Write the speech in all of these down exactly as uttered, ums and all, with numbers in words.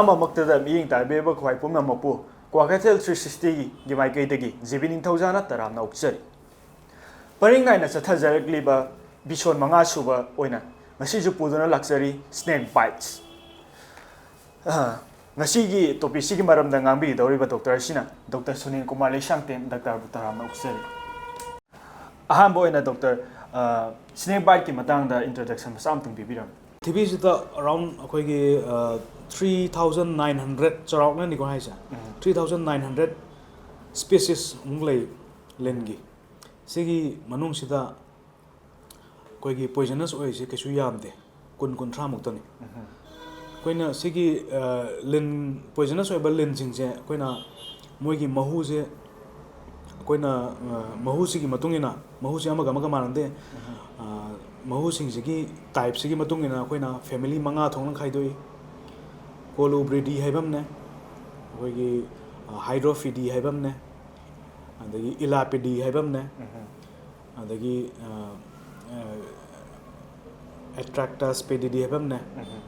ꯑꯃꯃꯛꯇꯗ ꯃꯤꯠꯌꯦꯡ ꯇꯥꯕꯤꯔꯤꯕ ꯈ꯭ꯋꯥꯏ ꯄꯨꯝꯅꯃꯛꯄꯨ ꯀ꯭ꯋꯥꯀꯩꯊꯦꯜ ꯊ꯭ꯔꯤ ꯁꯤꯛꯁꯇꯤꯒꯤ ꯃꯥꯏꯀꯩꯗꯒꯤ ꯖꯦꯕꯤ ꯅꯤꯡꯊꯧꯖꯥꯅ ꯇꯔꯥꯝꯅ ꯑꯣꯛꯆꯔꯤ꯫ ꯄꯔꯤꯡ ꯅꯥꯏꯅ ꯆꯠꯊꯖꯔꯛꯂꯤꯕ ꯕꯤꯁꯣꯟ ꯃꯉꯥ ꯁꯨꯕ ꯑꯣꯏꯅ ꯉꯁꯤꯁꯨ ꯄꯨꯗꯨꯅ ꯂꯥꯛꯆꯔꯤ, ꯁ꯭ꯅꯦꯛ ꯕꯥꯏꯠꯁ꯫ ꯑ, ꯉꯁꯤꯒꯤ ꯇꯣꯄꯤꯛꯁꯤꯒꯤ ꯃꯔꯝꯗ ꯉꯥꯡꯕꯤꯒꯗꯧꯔꯤꯕ ꯗꯣꯛꯇꯔ ꯑꯁꯤꯅ ꯗꯣꯛꯇꯔ ꯁꯨꯅꯤꯜ ꯀꯨꯃꯥꯔ ꯂꯩꯁꯥꯡꯊꯦꯝ, ꯗꯥꯛꯇꯔꯕꯨ ꯇꯔꯥꯝꯅ ꯑꯣꯛꯆꯔꯤ꯫ ꯑꯍꯥꯟꯕ ꯑꯣꯏꯅ ꯗꯣꯛꯇꯔ, ꯑ, ꯁ꯭ꯅꯦꯛ ꯕꯥꯏꯠꯀꯤ ꯃꯇꯥꯡꯗ ꯏꯟꯇ꯭ꯔꯣꯗꯛꯁꯟ ꯃꯆꯥ ꯑꯃꯇꯪ ꯄꯤꯕꯤꯔꯝꯃꯨ꯫ ꯄ꯭ꯔꯤꯊꯤꯕꯤꯁꯤꯗ ꯑꯔꯥꯎꯟ ꯑꯩꯈꯣꯏꯒꯤ, ꯑ, ꯊ꯭ꯔꯤ ꯊꯥꯎꯖꯟ ꯅꯥꯏꯟ ꯍꯟꯗ꯭ꯔꯦꯠ ꯆꯥꯎꯔꯥꯛꯅꯅꯤꯀꯣ ꯍꯥꯏꯁꯦ, ꯎꯝ꯫ Three thousand nine hundred species ꯑꯃꯨꯛ ꯂꯩ ꯂꯤꯟꯒꯤ꯫ ꯁꯤꯒꯤ ꯃꯅꯨꯡꯁꯤꯗ ꯑꯩꯈꯣꯏꯒꯤ ꯄꯣꯏꯖꯅꯁ ꯑꯣꯏꯔꯤꯁꯦ ꯀꯩꯁꯨ ꯌꯥꯝꯗꯦ, ꯀꯨꯟ ꯀꯨꯟꯊ꯭ꯔꯥꯃꯨꯛꯇꯅꯤ꯫ ꯎꯝ꯫ ꯑꯩꯈꯣꯏꯅ ꯁꯤꯒꯤ, ꯑ, ꯂꯤꯟ, ꯄꯣꯏꯖꯅꯁ ꯑꯣꯏꯕ ꯂꯤꯟꯁꯤꯡꯁꯦ ꯑꯩꯈꯣꯏꯅ ꯃꯣꯏꯒꯤ ꯃꯍꯨꯁꯦ ꯑꯩꯈꯣꯏꯅ, ꯑ, ꯃꯍꯨꯁꯤꯒꯤ ꯃꯇꯨꯡ ꯏꯟꯅ, ꯃꯍꯨꯁꯤ ꯑꯃꯒ ꯑꯃꯒ ꯃꯥꯟꯅꯗꯦ꯫ ꯎꯝ꯫ ꯑ, ꯃꯍꯨꯁꯤꯡꯁꯤꯒꯤ ꯇꯥꯏꯞꯁꯤꯒꯤ ꯃꯇꯨꯡ ꯏꯟꯅ ꯑꯩꯈꯣꯏꯅ ꯐꯦꯃꯤꯂꯤ ꯃꯉꯥ ꯊꯣꯛꯅ ꯈꯥꯏꯗꯣꯛꯏ꯫ ꯀꯣꯂꯨꯕ꯭ꯔꯤꯗꯤ ꯍꯥꯏꯕ ꯑꯃꯅꯦ, ꯑꯩꯈꯣꯏꯒꯤ, ꯑ, ꯍꯥꯏꯗ꯭ꯔꯣꯐꯤꯗꯤ ꯍꯥꯏꯕ ꯑꯃꯅꯦ, ꯑꯗꯒꯤ ꯏꯂꯥꯄꯤꯗꯤ ꯍꯥꯏꯕ ꯑꯃꯅꯦ, ꯎꯝ꯫ ꯑꯗꯒꯤ, ꯑ, ꯑ, ꯑꯦꯇ꯭ꯔꯥꯛꯇꯁ ꯄꯦꯗꯤꯗꯤ ꯍꯥꯏꯕ ꯑꯃꯅꯦ, ꯎꯝ꯫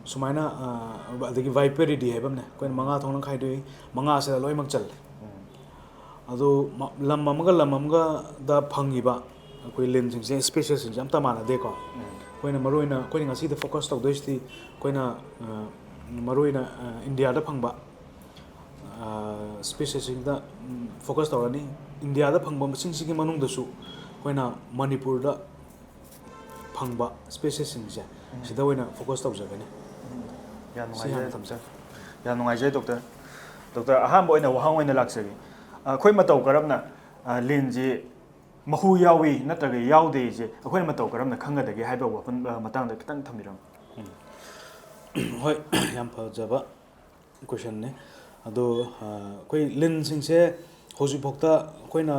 ꯁꯨꯃꯥꯏꯅ, ꯑ, ꯑꯗꯒꯤ ꯚꯥꯏꯄꯦꯔꯤꯗꯤ ꯍꯥꯏꯕ ꯑꯃꯅꯦ꯫ ꯑꯩꯈꯣꯏꯅ ꯃꯉꯥ ꯊꯣꯛꯅ ꯈꯥꯏꯗꯣꯛꯏ, ꯃꯉꯥꯁꯤꯗ ꯂꯣꯏꯅꯃꯛ ꯆꯜꯂꯦ꯫ ꯎꯝ꯫ ꯑꯗꯣ ꯃ-, ꯂꯝ ꯑꯃꯒ ꯂꯝ ꯑꯃꯒꯗ ꯐꯪꯉꯤꯕ ꯑꯩꯈꯣꯏ ꯂꯤꯟꯁꯤꯡꯁꯦ, ꯁ꯭ꯄꯦꯁꯤꯁꯁꯤꯡꯁꯦ ꯑꯝꯇ ꯃꯥꯟꯅꯗꯦꯀꯣ꯫ ꯎꯝ꯫ ꯑꯩꯈꯣꯏꯅ ꯃꯔꯨꯑꯣꯏꯅ, ꯑꯩꯈꯣꯏꯅ ꯉꯁꯤꯗ ꯐꯣꯀꯁ ꯇꯧꯗꯣꯏꯁꯤꯗꯤ ꯑꯩꯈꯣꯏꯅ, ꯑ, ꯃꯔꯨꯑꯣꯏꯅ, ꯑ, ꯏꯟꯗꯤꯌꯥꯗ ꯐꯪꯕ, ꯑ, ꯁ꯭ꯄꯦꯁꯤꯁꯁꯤꯡꯗ, ꯎꯝ, ꯐꯣꯀꯁ ꯇꯧꯔꯅꯤ꯫ ꯏꯟꯗꯤꯌꯥꯗ ꯐꯪꯕ ꯃꯁꯤꯡꯁꯤꯒꯤ ꯃꯅꯨꯡꯗꯁꯨ ꯑꯩꯈꯣꯏꯅ ꯃꯅꯤꯄꯨꯔꯗ ꯐꯪꯕ ꯁ꯭ꯄꯦꯁꯤꯁꯁꯤꯡꯁꯦ, ꯎꯝ꯫ ꯁꯤꯗ ꯑꯣꯏꯅ ꯐꯣꯀꯁ ꯇꯧꯖꯒꯅꯤ꯫ ꯎꯝ꯫ ꯌꯥꯝ ꯁꯤ ꯍꯥꯟꯅ ꯅꯨꯡꯉꯥꯏꯖꯔꯦ꯫ ꯊꯝꯖꯒꯦ꯫ ꯌꯥꯝ ꯅꯨꯡꯉꯥꯏꯖꯔꯦ, ꯗꯣꯛꯇꯔ꯫ ꯗꯣꯛꯇꯔ, ꯑꯍꯥꯟꯕ ꯑꯣꯏꯅ ꯋꯥꯍꯪ ꯑꯣꯏꯅ ꯂꯥꯛꯆꯒꯦ꯫ ꯑꯩꯈꯣꯏ ꯃꯇꯧ ꯀꯔꯝꯅ, ꯑ, ꯂꯤꯟꯁꯤ ꯃꯍꯨ ꯌꯥꯎꯏ ꯅꯠꯇ꯭ꯔꯒ ꯌꯥꯎꯗꯦꯁꯦ ꯑꯩꯈꯣꯏꯅ ꯃꯇꯧ ꯀꯔꯝꯅ ꯈꯪꯒꯗꯒꯦ ꯍꯥꯏꯕ ꯋꯥꯐꯝ, ꯑ, ꯃꯇꯥꯡꯗ ꯈꯤꯇꯪ ꯊꯝꯕꯤꯔꯝꯃꯨ꯫ ꯎꯝ꯫ ꯍꯣꯏ, ꯌꯥꯝ ꯐꯖꯕ ꯀꯣꯏꯁꯟꯅꯦ꯫ ꯑꯗꯣ, ꯑ, ꯑꯩꯈꯣꯏ ꯂꯤꯟꯁꯤꯡꯁꯦ ꯍꯧꯖꯤꯛꯐꯥꯎꯗ ꯑꯩꯈꯣꯏꯅ,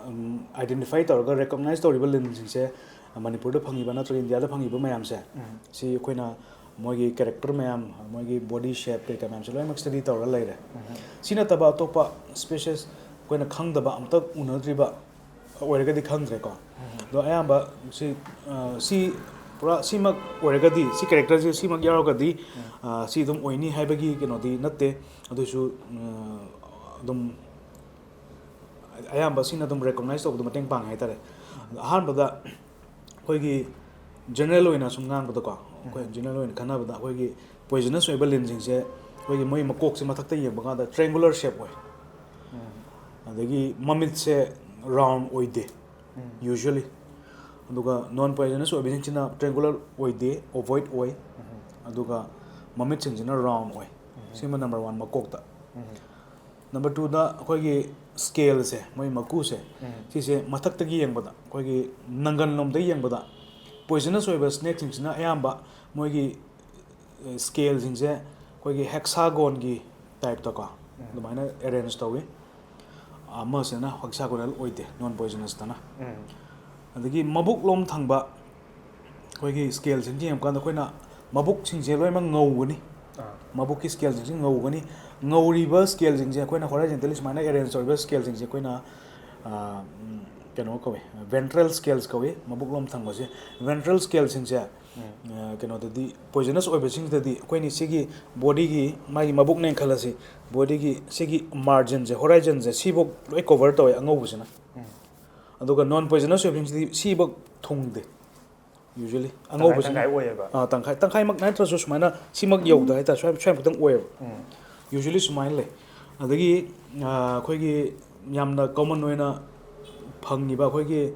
ꯎꯝ, ꯑꯥꯏꯗꯦꯟꯇꯤꯐꯥꯏ ꯇꯧꯔꯒ ꯔꯦꯀꯣꯛꯅꯥꯏꯖ ꯇꯧꯔꯤꯕ ꯂꯤꯟꯁꯤꯡꯁꯦ ꯃꯅꯤꯄꯨꯔꯗ ꯐꯪꯉꯤꯕ ꯅꯠꯇ꯭ꯔꯒ ꯏꯟꯗꯤꯌꯥꯗ ꯐꯪꯉꯤꯕ ꯃꯌꯥꯝꯁꯦ, ꯎꯝ꯫ ꯁꯤ ꯑꯩꯈꯣꯏꯅ ꯃꯣꯏꯒꯤ ꯀꯦꯔꯦꯛꯇꯔ ꯃꯌꯥꯝ, ꯃꯣꯏꯒꯤ ꯕꯣꯗꯤ ꯁꯦꯞ ꯀꯩꯀꯥ ꯃꯌꯥꯝꯁꯦ ꯂꯣꯏꯅꯃꯛ ꯁ꯭ꯇꯗꯤ ꯇꯧꯔꯒ ꯂꯩꯔꯦ꯫ ꯎꯝ꯫ ꯁꯤ ꯅꯠꯇꯕ ꯑꯇꯣꯞꯄ ꯁ꯭ꯄꯦꯁꯤꯁ ꯑꯩꯈꯣꯏꯅ ꯈꯪꯗꯕ, ꯑꯝꯇ ꯎꯅꯗ꯭ꯔꯤꯕ ꯑꯣꯏꯔꯒꯗꯤ ꯈꯪꯗ꯭ꯔꯦꯀꯣ꯫ ꯎꯝ꯫ ꯑꯗꯣ ꯑꯌꯥꯝꯕ ꯁꯤ, ꯑ, ꯁꯤ ꯄꯨꯔꯥ ꯁꯤꯃꯛ ꯑꯣꯏꯔꯒꯗꯤ, ꯁꯤ ꯀꯦꯔꯦꯛꯇꯔꯁꯦ ꯁꯤꯃꯛ ꯌꯥꯎꯔꯒꯗꯤ, ꯎꯝ꯫ ꯑ, ꯁꯤ ꯑꯗꯨꯝ ꯑꯣꯏꯅꯤ ꯍꯥꯏꯕꯒꯤ ꯀꯩꯅꯣꯗꯤ ꯅꯠꯇꯦ꯫ ꯑꯗꯨꯁꯨ, ꯑ, ꯑꯗꯨꯝ ꯑꯌꯥꯝꯕ ꯁꯤꯅ ꯑꯗꯨꯝ ꯔꯤꯀꯣꯛꯅꯥꯏꯁ ꯇꯧꯕꯗ ꯃꯇꯦꯡ ꯄꯥꯡꯉꯦ ꯍꯥꯏꯇꯥꯔꯦ꯫ ꯑꯍꯥꯟꯕꯗ ꯑꯩꯈꯣꯏꯒꯤ ꯖꯦꯅꯔꯦꯜ ꯑꯣꯏꯅ ꯁꯨꯝ ꯉꯥꯡꯕꯗꯀꯣ, ꯑꯩꯈꯣꯏ ꯎꯝ꯫ ꯖꯦꯅꯔꯦꯜ ꯑꯣꯏꯅ ꯈꯟꯅꯕꯗ ꯑꯩꯈꯣꯏꯒꯤ ꯄꯣꯏꯖꯅꯁ ꯑꯣꯏꯕ ꯂꯤꯟꯁꯤꯡꯁꯦ ꯑꯩꯈꯣꯏꯒꯤ ꯃꯣꯏ ꯃꯀꯣꯛꯁꯦ ꯃꯊꯛꯇ ꯌꯦꯡꯕ ꯀꯥꯟꯗ ꯇ꯭ꯔꯦꯡꯒꯨꯂꯔ ꯁꯦꯞ ꯑꯣꯏ꯫ ꯎꯝ꯫ ꯑꯗꯒꯤ ꯃꯃꯤꯠꯁꯦ ꯔꯥꯎꯟ ꯑꯣꯏꯗꯦ ꯎꯝ꯫ ꯌꯨꯖ꯭ꯋꯦꯂꯤ꯫ ꯑꯗꯨꯒ ꯅꯣꯟ ꯄꯣꯏꯖꯅꯁ ꯑꯣꯏꯕꯁꯤꯡꯁꯤꯅ ꯇ꯭ꯔꯦꯡꯒꯨꯂꯔ ꯑꯣꯏꯗꯦ, ꯑꯣꯚꯣꯏꯗ ꯑꯣꯏ꯫ ꯎꯝ꯫ ꯑꯗꯨꯒ ꯃꯃꯤꯠꯁꯤꯡꯁꯤꯅ ꯔꯥꯎꯟ ꯑꯣꯏ꯫ ꯎꯝ꯫ ꯁꯤꯃ ꯅꯝꯕꯔ ꯋꯥꯟ ꯃꯀꯣꯛꯇ꯫ ꯎꯝ꯫ ꯅꯝꯕꯔ ꯇꯨꯗ ꯑꯩꯈꯣꯏꯒꯤ ꯁ꯭ꯀꯦꯜꯁꯦ, ꯃꯣꯏ ꯃꯀꯨꯁꯦ, ꯎꯝ꯫ ꯁꯤꯁꯦ ꯃꯊꯛꯇꯒꯤ ꯌꯦꯡꯕꯗ, ꯑꯩꯈꯣꯏꯒꯤ ꯅꯪꯒꯟ ꯂꯣꯝꯗꯒꯤ ꯌꯦꯡꯕꯗ, ꯄꯣꯏꯖꯅꯁ ꯑꯣꯏꯕ ꯁ꯭ꯅꯦꯛꯁꯤꯡꯁꯤꯅ ꯑꯌꯥꯝꯕ ꯃꯣꯏꯒꯤ, ꯑꯦ, ꯁ꯭ꯀꯦꯜꯁꯤꯡꯁꯦ ꯑꯩꯈꯣꯏꯒꯤ ꯍꯦꯛꯁꯥꯒꯣꯟꯒꯤ ꯇꯥꯏꯞꯇꯀꯣ, ꯎꯝ꯫ ꯑꯗꯨꯃꯥꯏꯅ ꯑꯦꯔꯦꯟꯖ ꯇꯧꯏ꯫ ꯑꯃꯁꯤꯅ ꯍꯦꯛꯁꯥꯒꯣꯅꯦꯜ ꯑꯣꯏꯗꯦ, ꯅꯣꯟ ꯄꯣꯏꯖꯅꯁꯇꯅ꯫ ꯎꯝ꯫ ꯑꯗꯒꯤ ꯃꯕꯨꯛ ꯂꯣꯝ ꯊꯪꯕ ꯑꯩꯈꯣꯏꯒꯤ ꯁ꯭ꯀꯦꯜꯁꯤꯡꯁꯤ ꯌꯦꯡꯕ ꯀꯥꯟꯗ ꯑꯩꯈꯣꯏꯅ ꯃꯕꯨꯛꯁꯤꯡꯁꯦ ꯂꯣꯏꯅꯃꯛ ꯉꯧꯒꯅꯤ꯫ ꯑꯥ꯫ ꯃꯕꯨꯛꯀꯤ ꯁ꯭ꯀꯦꯜꯁꯤꯡꯁꯤ ꯉꯧꯒꯅꯤ꯫ ꯉꯧꯔꯤꯕ ꯁ꯭ꯀꯦꯜꯁꯤꯡꯁꯦ ꯑꯩꯈꯣꯏꯅ ꯍꯣꯔꯥꯏꯖꯦꯟꯇꯦꯜꯂꯤ ꯁꯨꯃꯥꯏꯅ ꯑꯦꯔꯦꯟꯖ ꯇꯧꯔꯤꯕ ꯁ꯭ꯀꯦꯜꯁꯤꯡꯁꯦ ꯑꯩꯈꯣꯏꯅ, ꯑꯥ, ꯎꯝ, ꯀꯩꯅꯣ ꯀꯧꯏ, ꯚꯦꯟꯇ꯭ꯔꯦꯜ ꯁ꯭ꯀꯦꯜꯁ ꯀꯧꯏ, ꯃꯕꯨꯛ ꯂꯣꯝ ꯊꯪꯕꯁꯦ꯫ ꯚꯦꯟꯇ꯭ꯔꯦꯜ ꯁ꯭ꯀꯦꯜꯁꯤꯡꯁꯦ, ꯎꯝ꯫ ꯑꯥ, ꯀꯩꯅꯣꯗꯗꯤ, ꯄꯣꯏꯖꯅꯁ ꯑꯣꯏꯕꯁꯤꯡꯁꯤꯗꯗꯤ ꯑꯩꯈꯣꯏꯅ ꯁꯤꯒꯤ ꯕꯣꯗꯤꯒꯤ, ꯃꯥꯒꯤ ꯃꯕꯨꯛꯅꯦꯅ ꯈꯜꯂꯁꯤ, ꯕꯣꯗꯤꯒꯤ ꯁꯤꯒꯤ ꯃꯥꯔꯖꯤꯟꯁꯦ, ꯍꯣꯔꯥꯏꯖꯟꯁꯦ, ꯁꯤꯐꯧ ꯂꯣꯏ ꯀꯣꯚꯔ ꯇꯧꯋꯦ ꯑꯉꯧꯕꯁꯤꯅ꯫ ꯎꯝ꯫ ꯑꯗꯨꯒ ꯅꯣꯟ ꯄꯣꯏꯖꯅꯁ ꯑꯣꯏꯕꯁꯤꯡꯁꯤꯗꯤ ꯁꯤꯐꯧ ꯊꯨꯡꯗꯦ꯫ ꯌꯨꯖ꯭ꯋꯦꯂꯤ ꯇꯪꯈꯥꯏ ꯑꯉꯧꯕꯁꯤꯅ, ꯇꯪꯈꯥꯏ ꯑꯣꯏꯌꯦꯕ꯫ ꯑꯥ, ꯇꯪꯈꯥꯏ, ꯇꯪꯈꯥꯏꯃꯛ ꯅꯠꯇ꯭ꯔꯁꯨ ꯁꯨꯃꯥꯏꯅ ꯁꯤꯃꯛ ꯌꯧꯗ ꯍꯥꯏꯇꯥꯔꯦ, ꯁ꯭ꯋꯥꯏ, ꯁ꯭ꯋꯥꯏꯃꯨꯛꯇꯪ ꯑꯣꯏꯌꯦꯕ꯫ ꯎꯝ꯫ ꯌꯨꯖ꯭ꯋꯦꯂꯤ ꯁꯨꯃꯥꯏꯅ ꯂꯩ꯫ ꯑꯗꯒꯤ, ꯑꯥ, ꯑꯩꯈꯣꯏꯒꯤ ꯌꯥꯝꯅ ꯀꯣꯃꯟ ꯑꯣꯏꯅ ꯐꯪꯉꯤꯕ ꯑꯩꯈꯣꯏꯒꯤ,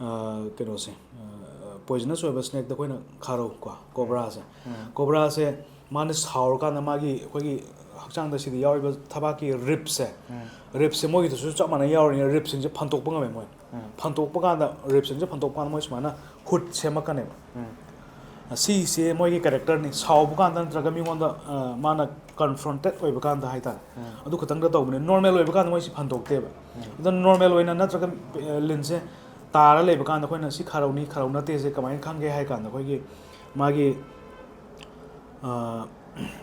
ꯑꯥ, ꯀꯩꯅꯣꯁꯦ, ꯑꯥ, ꯄꯣꯏꯖꯅꯁ ꯑꯣꯏꯕ ꯁ꯭ꯅꯦꯛꯇ ꯑꯩꯈꯣꯏꯅ ꯈꯥꯔꯧ ꯀꯣ, ꯀꯣꯕ꯭ꯔꯥꯁꯦ꯫ ꯎꯝ꯫ ꯀꯣꯕ꯭ꯔꯥꯁꯦ ꯃꯥꯅ ꯁꯥꯎꯔꯀꯥꯟꯗ ꯃꯥꯒꯤ ꯑꯩꯈꯣꯏꯒꯤ ꯍꯛꯆꯥꯡꯗ ꯁꯤꯗ ꯌꯥꯎꯔꯤꯕ ꯊꯕꯥꯛꯀꯤ ꯔꯤꯞꯁꯦ, ꯎꯝ꯫ ꯔꯤꯞꯁꯦ ꯃꯣꯏꯒꯤꯗꯨꯁꯨ ꯆꯞ ꯃꯥꯟꯅ ꯌꯥꯎꯔꯤꯅꯤꯅ ꯔꯤꯞꯁꯤꯡꯁꯦ ꯐꯟꯇꯣꯛꯄ ꯉꯝꯃꯦ ꯃꯣꯏ꯫ ꯎꯝ꯫ ꯐꯟꯇꯣꯛꯄ ꯀꯥꯟꯗ, ꯔꯤꯞꯁꯤꯡꯁꯦ ꯐꯟꯇꯣꯛꯄ ꯀꯥꯟꯗ ꯃꯣꯏ ꯁꯨꯃꯥꯏꯅ ꯍꯨꯠ ꯁꯦꯝꯃꯛꯀꯅꯦꯕ꯫ ꯎꯝ꯫ ꯁꯤꯁꯦ ꯃꯣꯏꯒꯤ ꯀꯦꯔꯦꯛꯇꯔꯅꯤ꯫ ꯁꯥꯎꯕ ꯀꯥꯟꯗ ꯅꯠꯇ꯭ꯔꯒ ꯃꯤꯉꯣꯟꯗ, ꯑ, ꯃꯥꯅ ꯀꯟꯐ꯭ꯔꯣꯟꯇꯦꯠ ꯑꯣꯏꯕ ꯀꯥꯟꯗ ꯍꯥꯏꯇꯥꯔꯦ, ꯎꯝ꯫ ꯑꯗꯨ ꯈꯛꯇꯪꯗ ꯇꯧꯕꯅꯦ꯫ ꯅꯣꯔꯃꯦꯜ ꯑꯣꯏꯕ ꯀꯥꯟꯗ ꯃꯣꯏꯁꯤ ꯐꯟꯗꯣꯛꯇꯦꯕ꯫ ꯎꯝ꯫ ꯑꯗꯣ ꯅꯣꯔꯃꯦꯜ ꯑꯣꯏꯅ ꯅꯠꯇ꯭ꯔꯒ, ꯑ, ꯂꯤꯟꯁꯦ ꯇꯥꯔ ꯂꯩꯕ ꯀꯥꯟꯗ ꯑꯩꯈꯣꯏꯅ ꯁꯤ ꯈꯥꯔꯧꯅꯤ, ꯈꯥꯔꯧ ꯅꯠꯇꯦꯁꯦ ꯀꯃꯥꯏꯅ ꯈꯪꯒꯦ ꯍꯥꯏ ꯀꯥꯟꯗ ꯑꯩꯈꯣꯏꯒꯤ ꯃꯥꯒꯤ, ꯑ,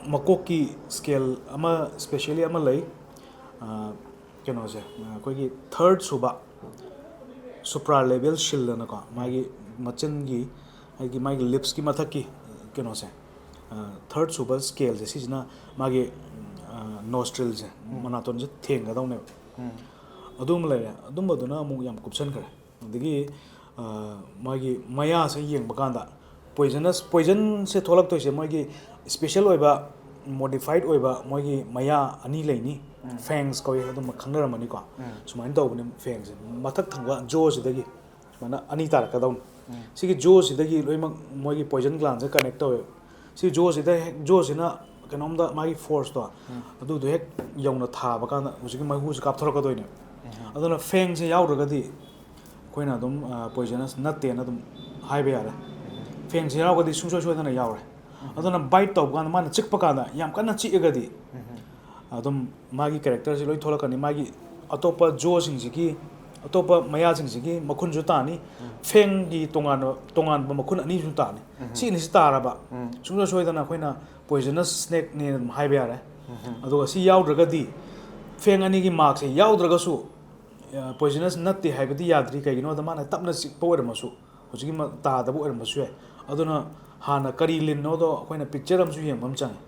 ꯃꯀꯣꯛꯀꯤ ꯁ꯭ꯀꯦꯜ ꯑꯃ ꯁ꯭ꯄꯦꯁꯤꯌꯦꯜꯂꯤ ꯑꯃ ꯂꯩ꯫ ꯑ, ꯀꯩꯅꯣꯁꯦ, ꯑ, ꯑꯩꯈꯣꯏꯒꯤ ꯊꯔꯠ ꯁꯨꯕ ꯁꯨꯄ꯭ꯔꯥ ꯂꯦꯕꯤꯌꯦꯜ ꯁꯤꯜ ꯑꯅꯀꯣ, ꯃꯥꯒꯤ ꯃꯆꯤꯟꯒꯤ ꯑꯩꯒꯤ ꯃꯥꯒꯤ ꯂꯤꯞꯁꯀꯤ ꯃꯊꯛꯀꯤ ꯀꯩꯅꯣꯁꯦ, ꯊꯔꯠ ꯁꯨꯕ ꯁ꯭ꯀꯦꯜꯁꯦ, ꯁꯤꯁꯤꯅ ꯃꯥꯒꯤ ꯅꯣꯁꯇ꯭ꯔꯤꯜꯁꯦ, ꯃꯅꯥꯇꯣꯟꯁꯦ ꯊꯦꯡꯒꯗꯧꯅꯦꯕ꯫ ꯑꯗꯨꯃ ꯂꯩꯔꯦ꯫ ꯑꯗꯨꯝꯕꯗꯨꯅ ꯑꯃꯨꯛ ꯌꯥꯝ ꯀꯨꯞꯁꯟꯈ꯭ꯔꯦ꯫ ꯑꯗꯒꯤ ꯃꯥꯒꯤ ꯃꯌꯥꯁꯦ ꯌꯦꯡꯕ ꯀꯥꯟꯗ ꯄꯣꯏꯖꯅꯁ ꯄꯣꯏꯖꯟꯁꯦ ꯊꯣꯛꯂꯛꯇꯣꯏꯁꯦ ꯃꯣꯏꯒꯤ ꯏꯁꯄꯤꯁꯦꯜ ꯑꯣꯏꯕ, ꯃꯣꯗꯤꯐꯥꯏꯠ ꯑꯣꯏꯕ ꯃꯣꯏꯒꯤ ꯃꯌꯥ ꯑꯅꯤ ꯂꯩꯅꯤ꯫ ꯐꯦꯡꯁ ꯀꯧꯏ, ꯑꯗꯨꯝ ꯈꯪꯅꯔꯝꯃꯅꯤꯀꯣ꯫ ꯁꯨꯃꯥꯏꯅ ꯇꯧꯕꯅꯤ ꯐꯦꯡꯁꯦ꯫ ꯃꯊꯛ ꯊꯪꯕ ꯖꯣꯁꯤꯗꯒꯤ ꯁꯨꯃꯥꯏꯅ ꯑꯅꯤ ꯇꯥꯔꯛꯀꯗꯧꯅꯤ꯫ ꯁꯤꯒꯤ ꯖꯣꯁꯤꯗꯒꯤ ꯂꯣꯏꯅꯃꯛ ꯃꯣꯏꯒꯤ ꯄꯣꯏꯖꯟ ꯒ꯭ꯂꯥꯟꯁꯦ ꯀꯅꯦꯛ ꯇꯧꯋꯦꯕ꯫ ꯁꯤ ꯖꯣꯁꯤꯗ ꯍꯦꯛ, ꯖꯣꯁꯤꯅ ꯀꯩꯅꯣꯝꯗ ꯃꯥꯒꯤ ꯐꯣꯔꯁꯇꯣ, ꯑꯗꯨꯗꯣ ꯍꯦꯛ ꯌꯧꯅ ꯊꯥꯕ ꯀꯥꯟꯗ ꯍꯧꯖꯤꯛꯀꯤ ꯃꯩꯍꯨꯁꯦ ꯀꯥꯞꯊꯣꯔꯛꯀꯗꯣꯏꯅꯦꯕ꯫ ꯑꯗꯨꯅ ꯐꯦꯡꯁꯦ ꯌꯥꯎꯗ꯭ꯔꯒꯗꯤ ꯑꯩꯈꯣꯏꯅ ꯑꯗꯨꯝ ꯄꯣꯏꯖꯅꯁ ꯅꯠꯇꯦꯅ ꯑꯗꯨꯝ ꯍꯥꯏꯕ ꯌꯥꯔꯦ꯫ ꯐꯦꯡꯁꯦ ꯌꯥꯎꯔꯒꯗꯤ ꯁꯨꯡꯁꯣꯏ ꯁꯣꯏꯗꯅ ꯌꯥꯎꯔꯦ꯫ ꯑꯗꯨꯅ ꯕꯥꯏꯠ ꯇꯧꯕ ꯀꯥꯟꯗ, ꯃꯥꯅ ꯆꯤꯛꯄ ꯀꯥꯟꯗ ꯌꯥꯝ ꯀꯟꯅ ꯆꯤꯛꯑꯒꯗꯤ ꯑꯗꯨꯝ ꯃꯥꯒꯤ ꯀꯦꯔꯦꯛꯇꯔꯁꯤ ꯂꯣꯏ ꯊꯣꯛꯂꯛꯀꯅꯤ꯫ ꯃꯥꯒꯤ ꯑꯇꯣꯞꯄ ꯖꯣꯁꯤꯡꯁꯤꯒꯤ, ꯑꯇꯣꯞꯄ ꯃꯌꯥꯁꯤꯡꯁꯤꯒꯤ ꯃꯈꯨꯟꯁꯨ ꯇꯥꯅꯤ꯫ ꯐꯦꯡꯒꯤ ꯇꯣꯉꯥꯟꯕ, ꯇꯣꯉꯥꯟꯕ ꯃꯈꯨꯟ ꯑꯅꯤꯁꯨ ꯇꯥꯅꯤ꯫ ꯁꯤ ꯑꯅꯤꯁꯤ ꯇꯥꯔꯕ, ꯁꯨꯡꯁꯣꯏ ꯁꯣꯏꯗꯅ ꯑꯩꯈꯣꯏꯅ ꯄꯣꯏꯖꯅꯁ ꯁ꯭ꯅꯦꯛꯅꯦ ꯑꯗꯨꯝ ꯍꯥꯏꯕ ꯌꯥꯔꯦ꯫ ꯑꯗꯨꯒ ꯁꯤ ꯌꯥꯎꯗ꯭ꯔꯒꯗꯤ, ꯐꯦꯡ ꯑꯅꯤꯒꯤ ꯃꯥꯔꯛꯁꯦ ꯌꯥꯎꯗ꯭ꯔꯒꯁꯨ, ꯄꯣꯏꯖꯅꯁ ꯅꯠꯇꯦ ꯍꯥꯏꯕꯗꯤ ꯌꯥꯗ꯭ꯔꯤ꯫ ꯀꯩꯒꯤꯅꯣꯗ ꯃꯥꯅ ꯇꯞꯅ ꯆꯤꯛꯄ ꯑꯣꯏꯔꯝꯃꯁꯨ, ꯍꯧꯖꯤꯛꯀꯤ ꯃ-, ꯇꯥꯗꯕ ꯑꯣꯏꯔꯝꯕꯁꯨ ꯌꯥꯏ꯫ ꯑꯗꯨꯅ ꯍꯥꯟꯅ ꯀꯔꯤ ꯂꯤꯟꯅꯣꯗꯣ ꯑꯩꯈꯣꯏꯅ ꯄꯤꯛꯆꯔ ꯑꯃꯁꯨ ꯌꯦꯡꯕ ꯑꯃ ꯆꯪꯉꯤ꯫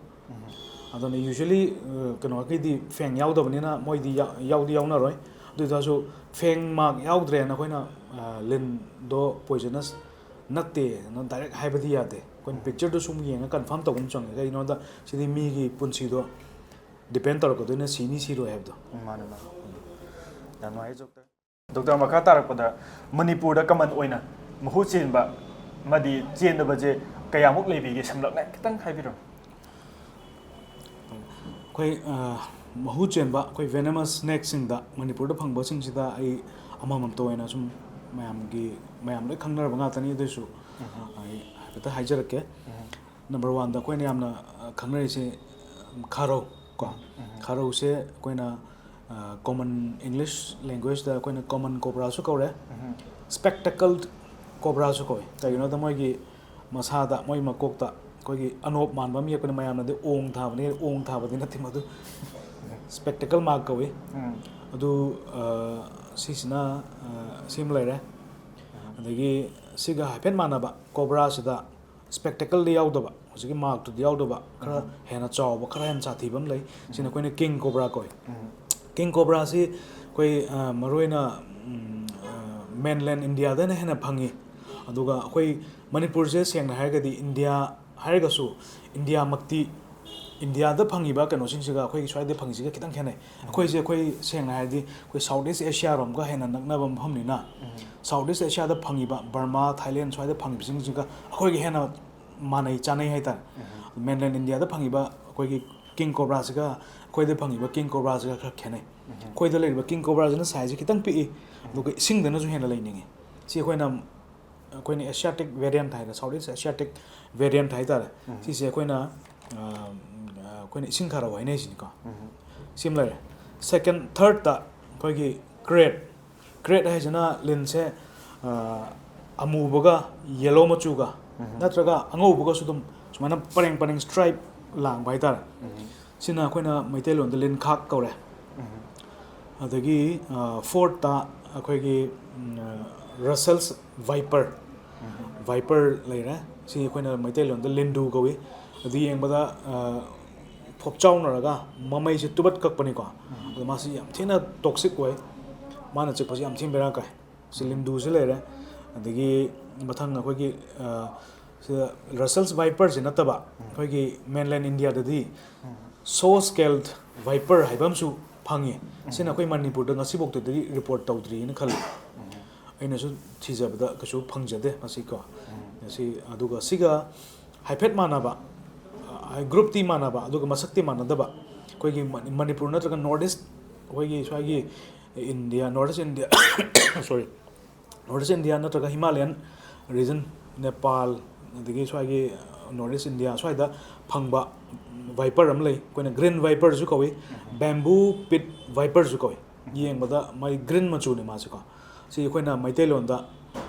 ꯑꯗꯨꯅ usually, ꯑ, ꯀꯩꯅꯣꯒꯤꯗꯤ ꯐꯦꯡ ꯌꯥꯎꯗꯕꯅꯤꯅ ꯃꯣꯏꯗꯤ ꯌꯥ-, ꯌꯥꯎꯗꯤ ꯌꯥꯎꯅꯔꯣꯏ꯫ ꯑꯗꯨ ꯑꯣꯏꯇꯥꯔꯁꯨ ꯐꯦꯡ ꯃꯥꯔꯛ ꯌꯥꯎꯗ꯭ꯔꯦꯅ ꯑꯩꯈꯣꯏꯅ, ꯑ, ꯂꯤꯟꯗꯣ ꯄꯣꯏꯖꯅꯁ ꯅꯠꯇꯦꯅ ꯗꯥꯏꯔꯦꯛ ꯍꯥꯏꯕꯗꯤ ꯌꯥꯗꯦ꯫ ꯑꯩꯈꯣꯏꯅ ꯄꯤꯛꯆꯔꯗꯨ ꯁꯨꯝ ꯌꯦꯡꯉ ꯀꯟꯐꯥꯔꯝ ꯇꯧꯕ ꯑꯃ ꯆꯪꯉꯦ꯫ ꯀꯩꯒꯤꯅꯣꯗ ꯁꯤꯗꯤ ꯃꯤꯒꯤ ꯄꯨꯟꯁꯤꯗꯣ ꯗꯤꯄꯦꯟ ꯇꯧꯔꯛꯀꯗꯣꯏꯅ ꯁꯤꯅꯤ ꯁꯤꯔꯣꯏ ꯍꯥꯏꯕꯗꯣ꯫ ꯃꯥꯅꯦ, ꯃꯥꯅꯦ꯫ ꯌꯥꯝ ꯅꯨꯡꯉꯥꯏ, ꯗꯣꯛꯇꯔ꯫ ꯗꯣꯛꯇꯔ, ꯃꯈꯥ ꯇꯥꯔꯛꯄꯗ ꯃꯅꯤꯄꯨꯔꯗ ꯀꯃꯟ ꯑꯣꯏꯅ ꯃꯍꯨ ꯆꯦꯟꯕ ꯑꯃꯗꯤ ꯆꯦꯟꯗꯕꯁꯦ ꯀꯌꯥꯃꯨꯛ ꯂꯩꯕꯤꯒꯦ? ꯁꯝꯂꯞꯅ ꯈꯤꯇꯪ ꯍꯥꯏꯕꯤꯔꯣ꯫ ꯑꯩꯈꯣꯏ, ꯑ, ꯃꯍꯨ ꯆꯦꯟꯕ, ꯑꯩꯈꯣꯏ venomous snakeꯁꯤꯡꯗ ꯃꯅꯤꯄꯨꯔꯗ ꯐꯪꯕꯁꯤꯡꯁꯤꯗ ꯑꯩ ꯑꯃꯃꯝꯇ ꯑꯣꯏꯅ ꯁꯨꯝ ꯃꯌꯥꯝꯒꯤ, ꯃꯌꯥꯝ ꯂꯣꯏ ꯈꯪꯅꯔꯕ ꯉꯥꯛꯇꯅꯤ꯫ ꯑꯗꯨꯏꯁꯨ ꯑꯩ ꯍꯥꯏꯐꯦꯠꯇ ꯍꯥꯏꯖꯔꯛꯀꯦ꯫ ꯅꯝꯕꯔ ꯋꯥꯟꯗ ꯑꯩꯈꯣꯏꯅ ꯌꯥꯝꯅ, ꯑ, ꯈꯪꯅꯔꯤꯁꯦ, ꯎꯝ, ꯈꯥꯔꯧ ꯀꯣ꯫ ꯈꯥꯔꯧꯁꯦ ꯑꯩꯈꯣꯏꯅ, ꯑ, common English languageꯇ ꯑꯩꯈꯣꯏꯅ common cobraꯁꯨ ꯀꯧꯔꯦ, spectacled cobraꯁꯨ ꯀꯧꯏ꯫ ꯀꯩꯒꯤꯅꯣꯗ ꯃꯣꯏꯒꯤ ꯃꯁꯥꯗ, ꯃꯣꯏ ꯃꯀꯣꯛꯇ ꯑꯩꯈꯣꯏꯒꯤ ꯑꯅꯣꯞ ꯃꯥꯟꯕ ꯑꯃ ꯌꯦꯛꯄꯅꯤ, ꯃꯌꯥꯝꯅꯗꯤ ꯑꯣꯡ ꯊꯥꯕꯅꯤ, ꯑꯣꯡ ꯊꯥꯕꯗꯤ ꯅꯠꯇꯦ ꯃꯗꯨ, spectacle mark ꯀꯧꯏ꯫ ꯑꯗꯨ, ꯑ, ꯁꯤꯁꯤꯅ, ꯑ, ꯁꯤꯃ ꯂꯩꯔꯦ꯫ ꯑꯗꯒꯤ ꯁꯤꯒ ꯍꯥꯏꯐꯦꯠ ꯃꯥꯟꯅꯕ ꯀꯣꯕ꯭ꯔꯥꯁꯤꯗ ꯁ꯭ꯄꯦꯛꯇꯦꯀꯜꯗꯤ ꯌꯥꯎꯗꯕ, ꯍꯧꯖꯤꯛꯀꯤ ꯃꯥꯔꯛꯇꯨꯗꯤ ꯌꯥꯎꯗꯕ, ꯈꯔ ꯍꯦꯟꯅ ꯆꯥꯎꯕ, ꯈꯔ ꯍꯦꯟꯅ ꯁꯥꯊꯤꯕ ꯑꯃ ꯂꯩ꯫ ꯁꯤꯅ ꯑꯩꯈꯣꯏꯅ ꯀꯤꯡ ꯀꯣꯕ꯭ꯔꯥ ꯀꯧꯏ꯫ ꯀꯤꯡ ꯀꯣꯕ꯭ꯔꯥꯁꯤ ꯑꯩꯈꯣꯏ, ꯑ, ꯃꯔꯨꯑꯣꯏꯅ, ꯎꯝ, ꯑ, ꯃꯦꯟꯂꯦꯟ ꯏꯟꯗꯤꯌꯥꯗꯅ ꯍꯦꯟꯅ ꯐꯪꯉꯤ꯫ ꯑꯗꯨꯒ ꯑꯩꯈꯣꯏ ꯃꯅꯤꯄꯨꯔꯁꯦ ꯁꯦꯡꯅ ꯍꯥꯏꯔꯒꯗꯤ ꯏꯟꯗꯤꯌꯥ ꯍꯥꯏꯔꯒꯁꯨ ꯏꯟꯗꯤꯌꯥꯃꯛꯇꯤ, ꯏꯟꯗꯤꯌꯥꯗ ꯐꯪꯉꯤꯕ ꯀꯩꯅꯣꯁꯤꯡꯁꯤꯒ ꯑꯩꯈꯣꯏꯒꯤ ꯁ꯭ꯋꯥꯏꯗ ꯐꯪꯉꯤꯁꯤꯒ ꯈꯤꯇꯪ ꯈꯦꯠꯅꯩ꯫ ꯑꯩꯈꯣꯏꯁꯦ, ꯑꯩꯈꯣꯏ ꯁꯦꯡꯅ ꯍꯥꯏꯔꯗꯤ ꯑꯩꯈꯣꯏ ꯁꯥꯎꯠ ꯏꯁ ꯑꯦꯁꯤꯌꯥꯔꯣꯝꯒ ꯍꯦꯟꯅ ꯅꯛꯅꯕ ꯃꯐꯝꯅꯤꯅ, ꯁꯥꯎꯠ ꯏꯁ ꯑꯦꯁꯤꯌꯥꯗ ꯐꯪꯉꯤꯕ ꯕꯔꯃꯥ, ꯊꯥꯏꯂꯦꯟ ꯁ꯭ꯋꯥꯏꯗ ꯐꯪꯉꯤꯕꯁꯤꯡꯁꯤꯒ ꯑꯩꯈꯣꯏꯒ ꯍꯦꯟꯅ ꯃꯥꯟꯅꯩ, ꯆꯥꯟꯅꯩ ꯍꯥꯏꯇꯥꯔꯦ꯫ ꯃꯦꯟꯂꯦꯟ ꯏꯟꯗꯤꯌꯥꯗ ꯐꯪꯉꯤꯕ ꯑꯩꯈꯣꯏꯒꯤ ꯀꯤꯡ ꯀꯣꯕ꯭ꯔꯥꯁꯤꯒ ꯑꯩꯈꯣꯏꯗ ꯐꯪꯉꯤꯕ ꯀꯤꯡ ꯀꯣꯕ꯭ꯔꯥꯁꯤꯒ ꯈꯔ ꯈꯦꯠꯅꯩ꯫ ꯑꯩꯈꯣꯏꯗ ꯂꯩꯔꯤꯕ ꯀꯤꯡ ꯀꯣꯕ꯭ꯔꯥꯁꯤꯅ ꯁꯥꯏꯖꯁꯦ ꯈꯤꯇꯪ ꯄꯤꯛꯏ, ꯑꯗꯨꯒ ꯏꯁꯤꯡꯗꯅꯁꯨ ꯍꯦꯟꯅ ꯂꯩꯅꯤꯡꯉꯤ꯫ ꯁꯤ ꯑꯩꯈꯣꯏꯅ, ꯑꯩꯈꯣꯏꯅ ꯑꯦꯁꯤꯌꯥꯇꯤꯛ ꯚꯦꯔꯤꯌꯟꯠ ꯍꯥꯏꯅ, ꯁꯥꯎꯠ ꯏꯁ ꯑꯦꯁꯤꯌꯥꯇꯤꯛ ꯚꯦꯔꯤꯌꯟꯠ ꯍꯥꯏꯇꯥꯔꯦ꯫ ꯁꯤꯁꯦ ꯑꯩꯈꯣꯏꯅ, ꯑ, ꯑꯩꯈꯣꯏꯅ ꯏꯁꯤꯡ ꯈꯥꯔꯧ ꯍꯥꯏꯅꯩꯁꯤꯅꯤꯀꯣ꯫ ꯁꯤꯃ ꯂꯩꯔꯦ꯫ ꯁꯦꯀꯦꯟ, ꯊꯔꯠꯇ ꯑꯩꯈꯣꯏꯒꯤ ꯀ꯭ꯔꯦꯠ꯫ ꯀ꯭ꯔꯦꯠ ꯍꯥꯏꯁꯤꯅ ꯂꯤꯟꯁꯦ, ꯑ, ꯑꯃꯨꯕꯒ ꯌꯦꯂꯣ ꯃꯆꯨꯒ ꯅꯠꯇ꯭ꯔꯒ ꯑꯉꯧꯕꯒꯁꯨ ꯑꯗꯨꯝ ꯁꯨꯃꯥꯏꯅ ꯄꯔꯦꯡ ꯄꯔꯦꯡ ꯁ꯭ꯇ꯭ꯔꯥꯏꯞ ꯂꯥꯡꯕ ꯍꯥꯏꯇꯥꯔꯦ꯫ ꯁꯤꯅ ꯑꯩꯈꯣꯏꯅ ꯃꯩꯇꯩꯂꯣꯟꯗ ꯂꯤꯟꯈꯥꯛ ꯀꯧꯔꯦ꯫ ꯑꯗꯒꯤ, ꯑ, ꯐꯣꯔꯠꯇ ꯑꯩꯈꯣꯏꯒꯤ, ꯎꯝ, ꯑ, ꯔꯁꯦꯜꯁ ꯚꯥꯏꯄꯔ, ꯚꯥꯏꯄꯔ ꯂꯩꯔꯦ꯫ ꯁꯤ ꯑꯩꯈꯣꯏꯅ ꯃꯩꯇꯩꯂꯣꯟꯗ ꯂꯤꯟꯗꯨ ꯀꯧꯏ꯫ ꯑꯗꯨ ꯌꯦꯡꯕꯗ, ꯑ, ꯐꯣꯞꯆꯥꯎꯅꯔꯒ ꯃꯃꯩꯁꯦ ꯇꯨꯕꯠ ꯀꯛꯄꯅꯤꯀꯣ꯫ ꯑꯗꯣ ꯃꯥꯁꯤ ꯌꯥꯝ ꯊꯤꯅ ꯇꯣꯛꯁꯤꯛ ꯑꯣꯏ꯫ ꯃꯥꯅ ꯆꯤꯛꯄꯁꯤ ꯌꯥꯝ ꯊꯤꯅ ꯕꯦꯔꯥ ꯀꯥꯏ꯫ ꯁꯤ ꯂꯤꯟꯗꯨꯁꯤ ꯂꯩꯔꯦ꯫ ꯑꯗꯒꯤ ꯃꯊꯪ ꯑꯩꯈꯣꯏꯒꯤ, ꯑ, ꯁꯤꯗ ꯔꯁꯦꯜꯁ ꯚꯥꯏꯄꯔꯁꯤ ꯅꯠꯇꯕ ꯑꯩꯈꯣꯏꯒꯤ ꯃꯦꯟꯂꯦꯟ ꯏꯟꯗꯤꯌꯥꯗꯗꯤ ꯁꯣ ꯁ꯭ꯀꯦꯜꯗ ꯚꯥꯏꯄꯔ ꯍꯥꯏꯕ ꯑꯃꯁꯨ ꯐꯪꯉꯤ꯫ ꯁꯤꯅ ꯑꯩꯈꯣꯏ ꯃꯅꯤꯄꯨꯔꯗ ꯉꯁꯤꯐꯥꯎꯗꯗꯤ ꯔꯤꯄꯣꯔꯠ ꯇꯧꯗ꯭ꯔꯤꯅ ꯈꯜꯂꯤ꯫ ꯑꯩꯅꯁꯨ ꯊꯤꯖꯕꯗ ꯀꯩꯁꯨ ꯐꯪꯖꯗꯦ ꯃꯁꯤ ꯀꯣ꯫ ꯁꯤ, ꯑꯗꯨꯒ ꯁꯤꯒ ꯍꯥꯏꯐꯦꯠ ꯃꯥꯟꯅꯕ, ꯑ, ꯒ꯭ꯔꯨꯞꯇꯤ ꯃꯥꯟꯅꯕ ꯑꯗꯨꯒ ꯃꯁꯛꯇꯤ ꯃꯥꯟꯅꯗꯕ, ꯑꯩꯈꯣꯏꯒꯤ ꯃꯅꯤ-, ꯃꯅꯤꯄꯨꯔ ꯅꯠꯇ꯭ꯔꯒ ꯅꯣꯔꯠ ꯏꯁ, ꯑꯩꯈꯣꯏꯒꯤ ꯁ꯭ꯋꯥꯏꯒꯤ ꯏꯟꯗꯤꯌꯥ, ꯅꯣꯔꯠ ꯏꯁ ꯏꯟꯗꯤꯌꯥ, ꯁꯣꯔꯤ, ꯅꯣꯔꯠ ꯏꯁ ꯏꯟꯗꯤꯌꯥ ꯅꯠꯇ꯭ꯔꯒ ꯍꯤꯃꯥꯂꯌꯟ ꯔꯤꯖꯟ, ꯅꯦꯄꯥꯜ, ꯑꯗꯒꯤ ꯁ꯭ꯋꯥꯏꯒꯤ ꯅꯣꯔꯠ ꯏꯁ ꯏꯟꯗꯤꯌꯥ ꯁ꯭ꯋꯥꯏꯗ ꯐꯪꯕ ꯚꯥꯏꯄꯔ ꯑꯃ ꯂꯩ, ꯑꯩꯈꯣꯏꯅ ꯒ꯭ꯔꯤꯟ ꯚꯥꯏꯄꯔꯁꯨ ꯀꯧꯏ, ꯕꯦꯝꯕꯨ ꯄꯤꯠ ꯚꯥꯏꯄꯔꯁꯨ ꯀꯧꯏ꯫ ꯌꯦꯡꯕꯗ ꯃꯥꯒꯤ ꯒ꯭ꯔꯤꯟ ꯃꯆꯨꯅꯦ ꯃꯥꯁꯦꯀꯣ꯫ ꯁꯤ ꯑꯩꯈꯣꯏꯅ ꯃꯩꯇꯩꯂꯣꯟꯗ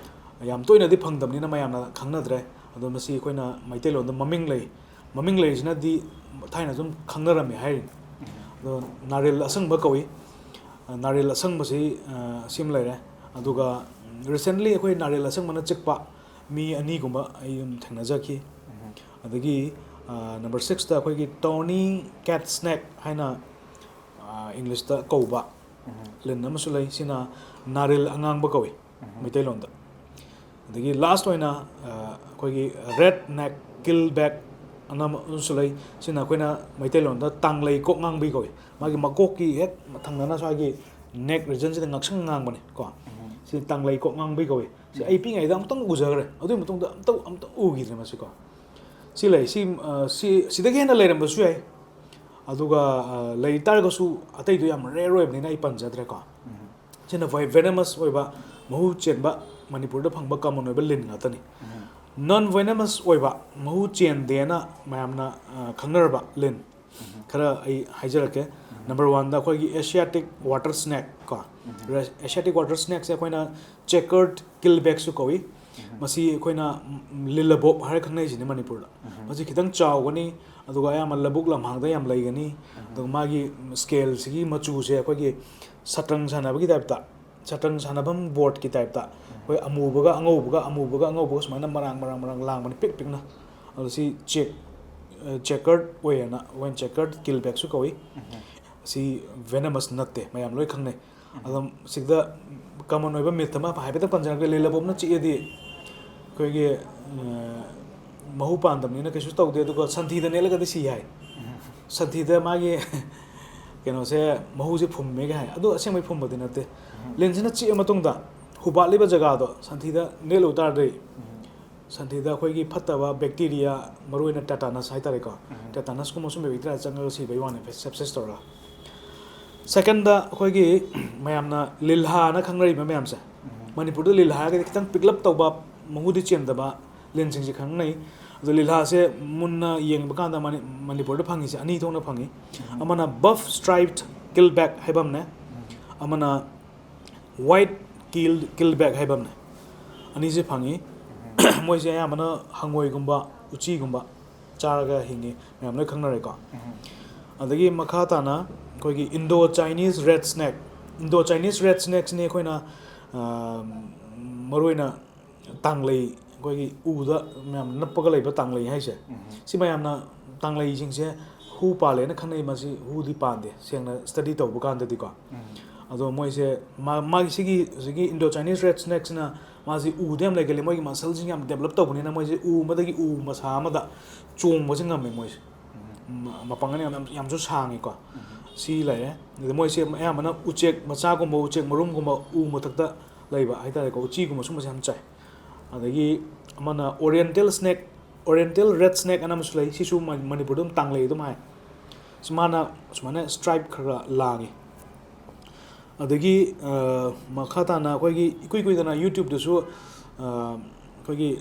ꯌꯥꯝ ꯇꯣꯏꯅꯗꯤ ꯐꯪꯗꯕꯅꯤꯅ ꯃꯌꯥꯝꯅ ꯈꯪꯅꯗ꯭ꯔꯦ꯫ ꯑꯗꯣ ꯃꯁꯤ ꯑꯩꯈꯣꯏꯅ ꯃꯩꯇꯩꯂꯣꯟꯗ ꯃꯃꯤꯡ ꯂꯩ꯫ ꯃꯃꯤꯡ ꯂꯩꯔꯤꯁꯤꯅꯗꯤ ꯊꯥꯏꯅ ꯑꯗꯨꯝ ꯈꯪꯅꯔꯝꯃꯦ ꯍꯥꯏꯔꯤꯅꯤ꯫ ꯑꯗꯣ ꯅꯥꯔꯦꯜ ꯑꯁꯪꯕ ꯀꯧꯏ꯫ ꯅꯥꯔꯦꯜ ꯑꯁꯪꯕꯁꯤ, ꯑ, ꯁꯤꯃ ꯂꯩꯔꯦ꯫ ꯑꯗꯨꯒ, ꯎꯝ, Recently ꯑꯩꯈꯣꯏ ꯅꯥꯔꯦꯜ ꯑꯁꯪꯕꯅ ꯆꯤꯛꯄ ꯃꯤ ꯑꯅꯤꯒꯨꯝꯕ ꯑꯩ ꯑꯗꯨꯝ ꯊꯦꯡꯅꯖꯈꯤ꯫ ꯑꯗꯒꯤ number sixꯇ ꯑꯩꯈꯣꯏꯒꯤ tawny cat snake ꯍꯥꯏꯅ Englishꯇ ꯀꯧꯕ ꯂꯤꯟ ꯑꯃꯁꯨ ꯂꯩ꯫ ꯁꯤꯅ ꯅꯥꯔꯦꯜ ꯑꯉꯥꯡꯕ ꯀꯧꯏ ꯃꯩꯇꯩꯂꯣꯟꯗ꯫ ꯑꯗꯒꯤ last ꯑꯣꯏꯅ ꯑꯩꯈꯣꯏꯒꯤ red neck killback ꯑꯅ ꯑꯃꯁꯨ ꯂꯩ꯫ ꯁꯤꯅ ꯑꯩꯈꯣꯏꯅ ꯃꯩꯇꯩꯂꯣꯟꯗ ꯇꯥꯡꯂꯩ ꯀꯣꯛ ꯉꯥꯡꯕꯤ ꯀꯧꯏ꯫ ꯃꯥꯒꯤ ꯃꯀꯣꯛꯀꯤ ꯍꯦꯛ ꯊꯪꯅꯅ ꯁ꯭ꯋꯥꯏꯒꯤ neck regionꯁꯤꯗ ꯉꯛꯁꯪ ꯉꯥꯡꯕꯅꯤ ꯀꯣ꯫ ꯁꯤ ꯇꯥꯡꯂꯩ ꯀꯣꯛ ꯉꯥꯡꯕꯤ ꯀꯧꯏ꯫ ꯁꯤ ꯑꯩ ꯄꯤꯛꯏꯉꯩꯗ ꯑꯃꯨꯛꯇꯪ ꯎꯖꯈ꯭ꯔꯦ, ꯑꯗꯨꯒꯤ ꯃꯇꯨꯡꯗ ꯑꯃꯨꯛꯇꯪ ꯑꯃꯨꯛꯇꯪ ꯎꯈꯤꯗ꯭ꯔꯦ ꯃꯁꯤ ꯀꯣ꯫ ꯁꯤ ꯂꯩ꯫ ꯁꯤ ꯁꯤ ꯁꯤꯗꯒꯤ ꯍꯦꯟꯅ ꯂꯩꯔꯝꯕꯁꯨ ꯌꯥꯏ꯫ ꯑꯗꯨꯒ ꯂꯩ ꯇꯥꯔꯒꯁꯨ ꯑꯇꯩꯗꯣ ꯌꯥꯝ rare ꯑꯣꯏꯕꯅꯤꯅ ꯑꯩ ꯄꯟꯖꯗ꯭ꯔꯦꯀꯣ꯫ ꯁꯤꯅ ꯈ꯭ꯋꯥꯏ venomous ꯑꯣꯏꯕ, ꯃꯍꯨ ꯆꯦꯟꯕ, ꯃꯅꯤꯄꯨꯔꯗ ꯐꯪꯕ common ꯑꯣꯏꯕ ꯂꯤꯟ ꯉꯥꯛꯇꯅꯤ꯫ Non venomous ꯑꯣꯏꯕ, ꯃꯍꯨ ꯆꯦꯟꯗꯦꯅ ꯃꯌꯥꯝꯅ ꯈꯪꯅꯔꯕ ꯂꯤꯟ ꯈꯔ ꯑꯩ ꯍꯥꯏꯖꯔꯛꯀꯦ꯫ Number oneꯗ ꯑꯩꯈꯣꯏꯒꯤ Asiatic water snake ꯀꯣ꯫ Asiatic water snakeꯁꯦ ꯑꯩꯈꯣꯏꯅ checkered killbackꯁꯨ ꯀꯧꯏ꯫ ꯃꯁꯤ ꯑꯩꯈꯣꯏꯅ ꯂꯤꯂꯕꯣꯞ ꯍꯥꯏꯔ ꯈꯪꯅꯩꯁꯤꯅꯦ ꯃꯅꯤꯄꯨꯔꯗ꯫ ꯃꯁꯤ ꯈꯤꯇꯪ ꯆꯥꯎꯒꯅꯤ, ꯑꯗꯨꯒ ꯑꯌꯥꯝꯕ ꯂꯧꯕꯨꯛ ꯂꯝꯍꯥꯡꯗ ꯌꯥꯝ ꯂꯩꯒꯅꯤ꯫ ꯑꯗꯨꯒ ꯃꯥꯒꯤ scaleꯁꯤꯒꯤ ꯃꯆꯨꯁꯦ ꯑꯩꯈꯣꯏꯒꯤ ꯁꯇ꯭ꯔꯪ ꯁꯥꯟꯅꯕꯒꯤ typeꯇ, ꯁꯇ꯭ꯔꯪ ꯁꯥꯟꯅꯐꯝ boardꯀꯤ typeꯇ ꯑꯩꯈꯣꯏ ꯑꯃꯨꯕꯒ ꯑꯉꯧꯕꯒ, ꯑꯃꯨꯕꯒ ꯑꯉꯧꯕꯒ ꯁꯨꯃꯥꯏꯅ ꯃꯔꯥꯡ ꯃꯔꯥꯡ ꯃꯔꯥꯡ ꯂꯥꯡꯕꯅꯤ ꯄꯤꯛ ꯄꯤꯛꯅ꯫ ꯑꯗꯣ ꯁꯤ check checkered ꯑꯣꯏꯌꯦꯅ ꯑꯩꯈꯣꯏꯅ checkered killbackꯁꯨ ꯀꯧꯏ꯫ ꯁꯤ venomous ꯅꯠꯇꯦ, ꯃꯌꯥꯝ ꯂꯣꯏ ꯈꯪꯅꯩ꯫ ꯑꯗꯨꯝ ꯁꯤꯗ common ꯑꯣꯏꯕ myth ꯑꯃ ꯍꯥꯏꯐꯦꯠꯇꯪ ꯄꯟꯖꯔꯛꯀꯦ꯫ ꯂꯤꯂꯕꯣꯞꯅ ꯆꯤꯛꯑꯗꯤ ꯑꯩꯈꯣꯏꯒꯤ ꯃꯍꯨ ꯄꯥꯟꯗꯕꯅꯤꯅ ꯀꯩꯁꯨ ꯇꯧꯗꯦ, ꯑꯗꯨꯒ ꯁꯟꯊꯤꯗ ꯅꯦꯠꯂꯒꯗꯤ ꯁꯤ ꯍꯥꯏ꯫ ꯁꯟꯊꯤꯗ ꯃꯥꯒꯤ ꯀꯩꯅꯣꯁꯦ, ꯃꯍꯨꯁꯦ ꯐꯨꯝꯃꯦꯒ ꯍꯥꯏ꯫ ꯑꯗꯨ ꯑꯁꯦꯡꯕꯩ ꯐꯨꯝꯕꯗꯤ ꯅꯠꯇꯦ꯫ ꯂꯤꯟꯁꯤꯅ ꯆꯤꯛꯑ ꯃꯇꯨꯡꯗ ꯍꯨꯕꯥꯠꯂꯤꯕ ꯖꯒꯥꯗꯣ ꯁꯟꯊꯤꯗ ꯅꯦꯠꯂꯨ ꯇꯥꯔꯗꯤ ꯁꯟꯊꯤꯗ ꯑꯩꯈꯣꯏꯒꯤ ꯐꯠꯇꯕ bacteria, ꯃꯔꯨꯑꯣꯏꯅ tetanus ꯍꯥꯏꯇꯥꯔꯦꯀꯣ, tetanusꯀꯨꯝꯕ ꯁꯨꯝꯕ bacteria ꯆꯪꯉꯒ ꯁꯤꯕꯒꯤ ꯋꯥꯅꯤ, sepsis ꯇꯧꯔꯒ꯫ Secondꯗ ꯑꯩꯈꯣꯏꯒꯤ ꯃꯌꯥꯝꯅ ꯂꯤꯜꯍꯥꯅ ꯈꯪꯅꯔꯤꯕ ꯃꯌꯥꯝꯁꯦ, ꯃꯅꯤꯄꯨꯔꯗ ꯂꯤꯜꯍꯥ ꯍꯥꯏꯔꯒꯗꯤ ꯈꯤꯇꯪ ꯄꯤꯛꯂꯞ ꯇꯧꯕ, ꯃꯍꯨꯗꯤ ꯆꯦꯟꯗꯕ ꯂꯤꯟꯁꯤꯡꯁꯦ ꯈꯪꯅꯩ꯫ ꯑꯗꯣ ꯂꯤꯜꯍꯥꯁꯦ ꯃꯨꯟꯅ ꯌꯦꯡꯕ ꯀꯥꯟꯗ ꯃꯅꯤ-, ꯃꯅꯤꯄꯨꯔꯗ ꯐꯪꯉꯤꯁꯦ ꯑꯅꯤ ꯊꯣꯛꯅ ꯐꯪꯉꯤ꯫ ꯑꯃꯅ buff striped killback ꯍꯥꯏꯕ ꯑꯃꯅꯦ, ꯑꯃꯅ white killed, killback ꯍꯥꯏꯕ ꯑꯃꯅꯦ꯫ ꯑꯅꯤꯁꯦ ꯐꯪꯉꯤ꯫ ꯃꯣꯏꯁꯦ ꯑꯌꯥꯝꯕꯅ ꯍꯪꯉꯣꯏꯒꯨꯝꯕ, ꯎꯆꯤꯒꯨꯝꯕ ꯆꯥꯔꯒ ꯍꯤꯡꯉꯤ, ꯃꯌꯥꯝ ꯂꯣꯏ ꯈꯪꯅꯔꯦꯀꯣ꯫ ꯑꯗꯒꯤ ꯃꯈꯥ ꯇꯥꯅ ꯑꯩꯈꯣꯏꯒꯤ Indo Chinese red snake, Indo Chinese red snakeꯁꯤꯅꯤ ꯑꯩꯈꯣꯏꯅ, ꯑ, ꯃꯔꯨꯑꯣꯏꯅ ꯇꯥꯡꯂꯩ, ꯑꯩꯈꯣꯏꯒꯤ ꯎꯗ ꯃꯌꯥꯝ ꯅꯞꯄꯒ ꯂꯩꯕ ꯇꯥꯡꯂꯩ ꯍꯥꯏꯁꯦ, ꯁꯤ ꯃꯌꯥꯝꯅ, ꯇꯥꯡꯂꯩꯁꯤꯡꯁꯦ ꯍꯨ ꯄꯥꯜꯂꯦꯅ ꯈꯪꯅꯩ꯫ ꯃꯁꯤ ꯍꯨꯗꯤ ꯄꯥꯟꯗꯦ, ꯁꯦꯡꯅ ꯁ꯭ꯇꯗꯤ ꯇꯧꯕ ꯀꯥꯟꯗꯗꯤꯀꯣ꯫ ꯑꯗꯣ ꯃꯣꯏꯁꯦ ꯃꯥ-, ꯃꯥꯒꯤ ꯁꯤꯒꯤ ꯍꯧꯖꯤꯛꯀꯤ Indo Chinese red snakeꯁꯤꯅ ꯃꯥꯁꯤ ꯎꯗ ꯌꯥꯝ ꯂꯩꯒꯜꯂꯤ꯫ ꯃꯣꯏꯒꯤ ꯃꯁꯜꯁꯤꯡ ꯌꯥꯝ ꯗꯦꯕꯂꯞ ꯇꯧꯕꯅꯤꯅ ꯃꯣꯏꯁꯦ ꯎ ꯑꯃꯗꯒꯤ ꯎ ꯃꯁꯥ ꯑꯃꯗ ꯆꯣꯡꯕꯁꯦ ꯉꯝꯃꯦ ꯃꯣꯏꯁꯦ꯫ ꯃ-, ꯃꯄꯥꯡꯒꯜ ꯌꯥꯝ, ꯌꯥꯝꯁꯨ ꯁꯥꯡꯉꯤꯀꯣ꯫ ꯁꯤ ꯂꯩꯔꯦ꯫ ꯑꯗꯨꯗ ꯃꯣꯏꯁꯦ ꯑꯌꯥꯝꯕꯅ ꯎꯆꯦꯛ ꯃꯆꯥꯒꯨꯝꯕ, ꯎꯆꯦꯛ ꯃꯔꯨꯝꯒꯨꯝꯕ ꯎ ꯃꯊꯛꯇ ꯂꯩꯕ ꯍꯥꯏꯇꯥꯔꯦꯀꯣ, ꯎꯆꯤꯒꯨꯝꯕ ꯁꯨꯝꯕꯁꯦ ꯌꯥꯝ ꯆꯥꯏ꯫ ꯑꯗꯒꯤ ꯑꯃꯅ Oriental snake, Oriental red snake ꯑꯅ ꯑꯃꯁꯨ ꯂꯩ꯫ ꯁꯤꯁꯨ ꯃ-, ꯃꯅꯤꯄꯨꯔꯗ ꯑꯗꯨꯝ ꯇꯥꯡꯂꯩ ꯑꯗꯨꯝ ꯍꯥꯏ꯫ ꯁꯤ ꯃꯥꯅ ꯁꯨꯃꯥꯏꯅ stripe ꯈꯔ ꯈꯔ ꯂꯥꯡꯉꯤ꯫ ꯑꯗꯒꯤ, ꯑ, ꯃꯈꯥ ꯇꯥꯅ ꯑꯩꯈꯣꯏꯒꯤ ꯏꯀꯨꯏ ꯀꯨꯏꯗꯅ YouTubeꯇꯁꯨ, ꯑ, ꯑꯩꯈꯣꯏꯒꯤ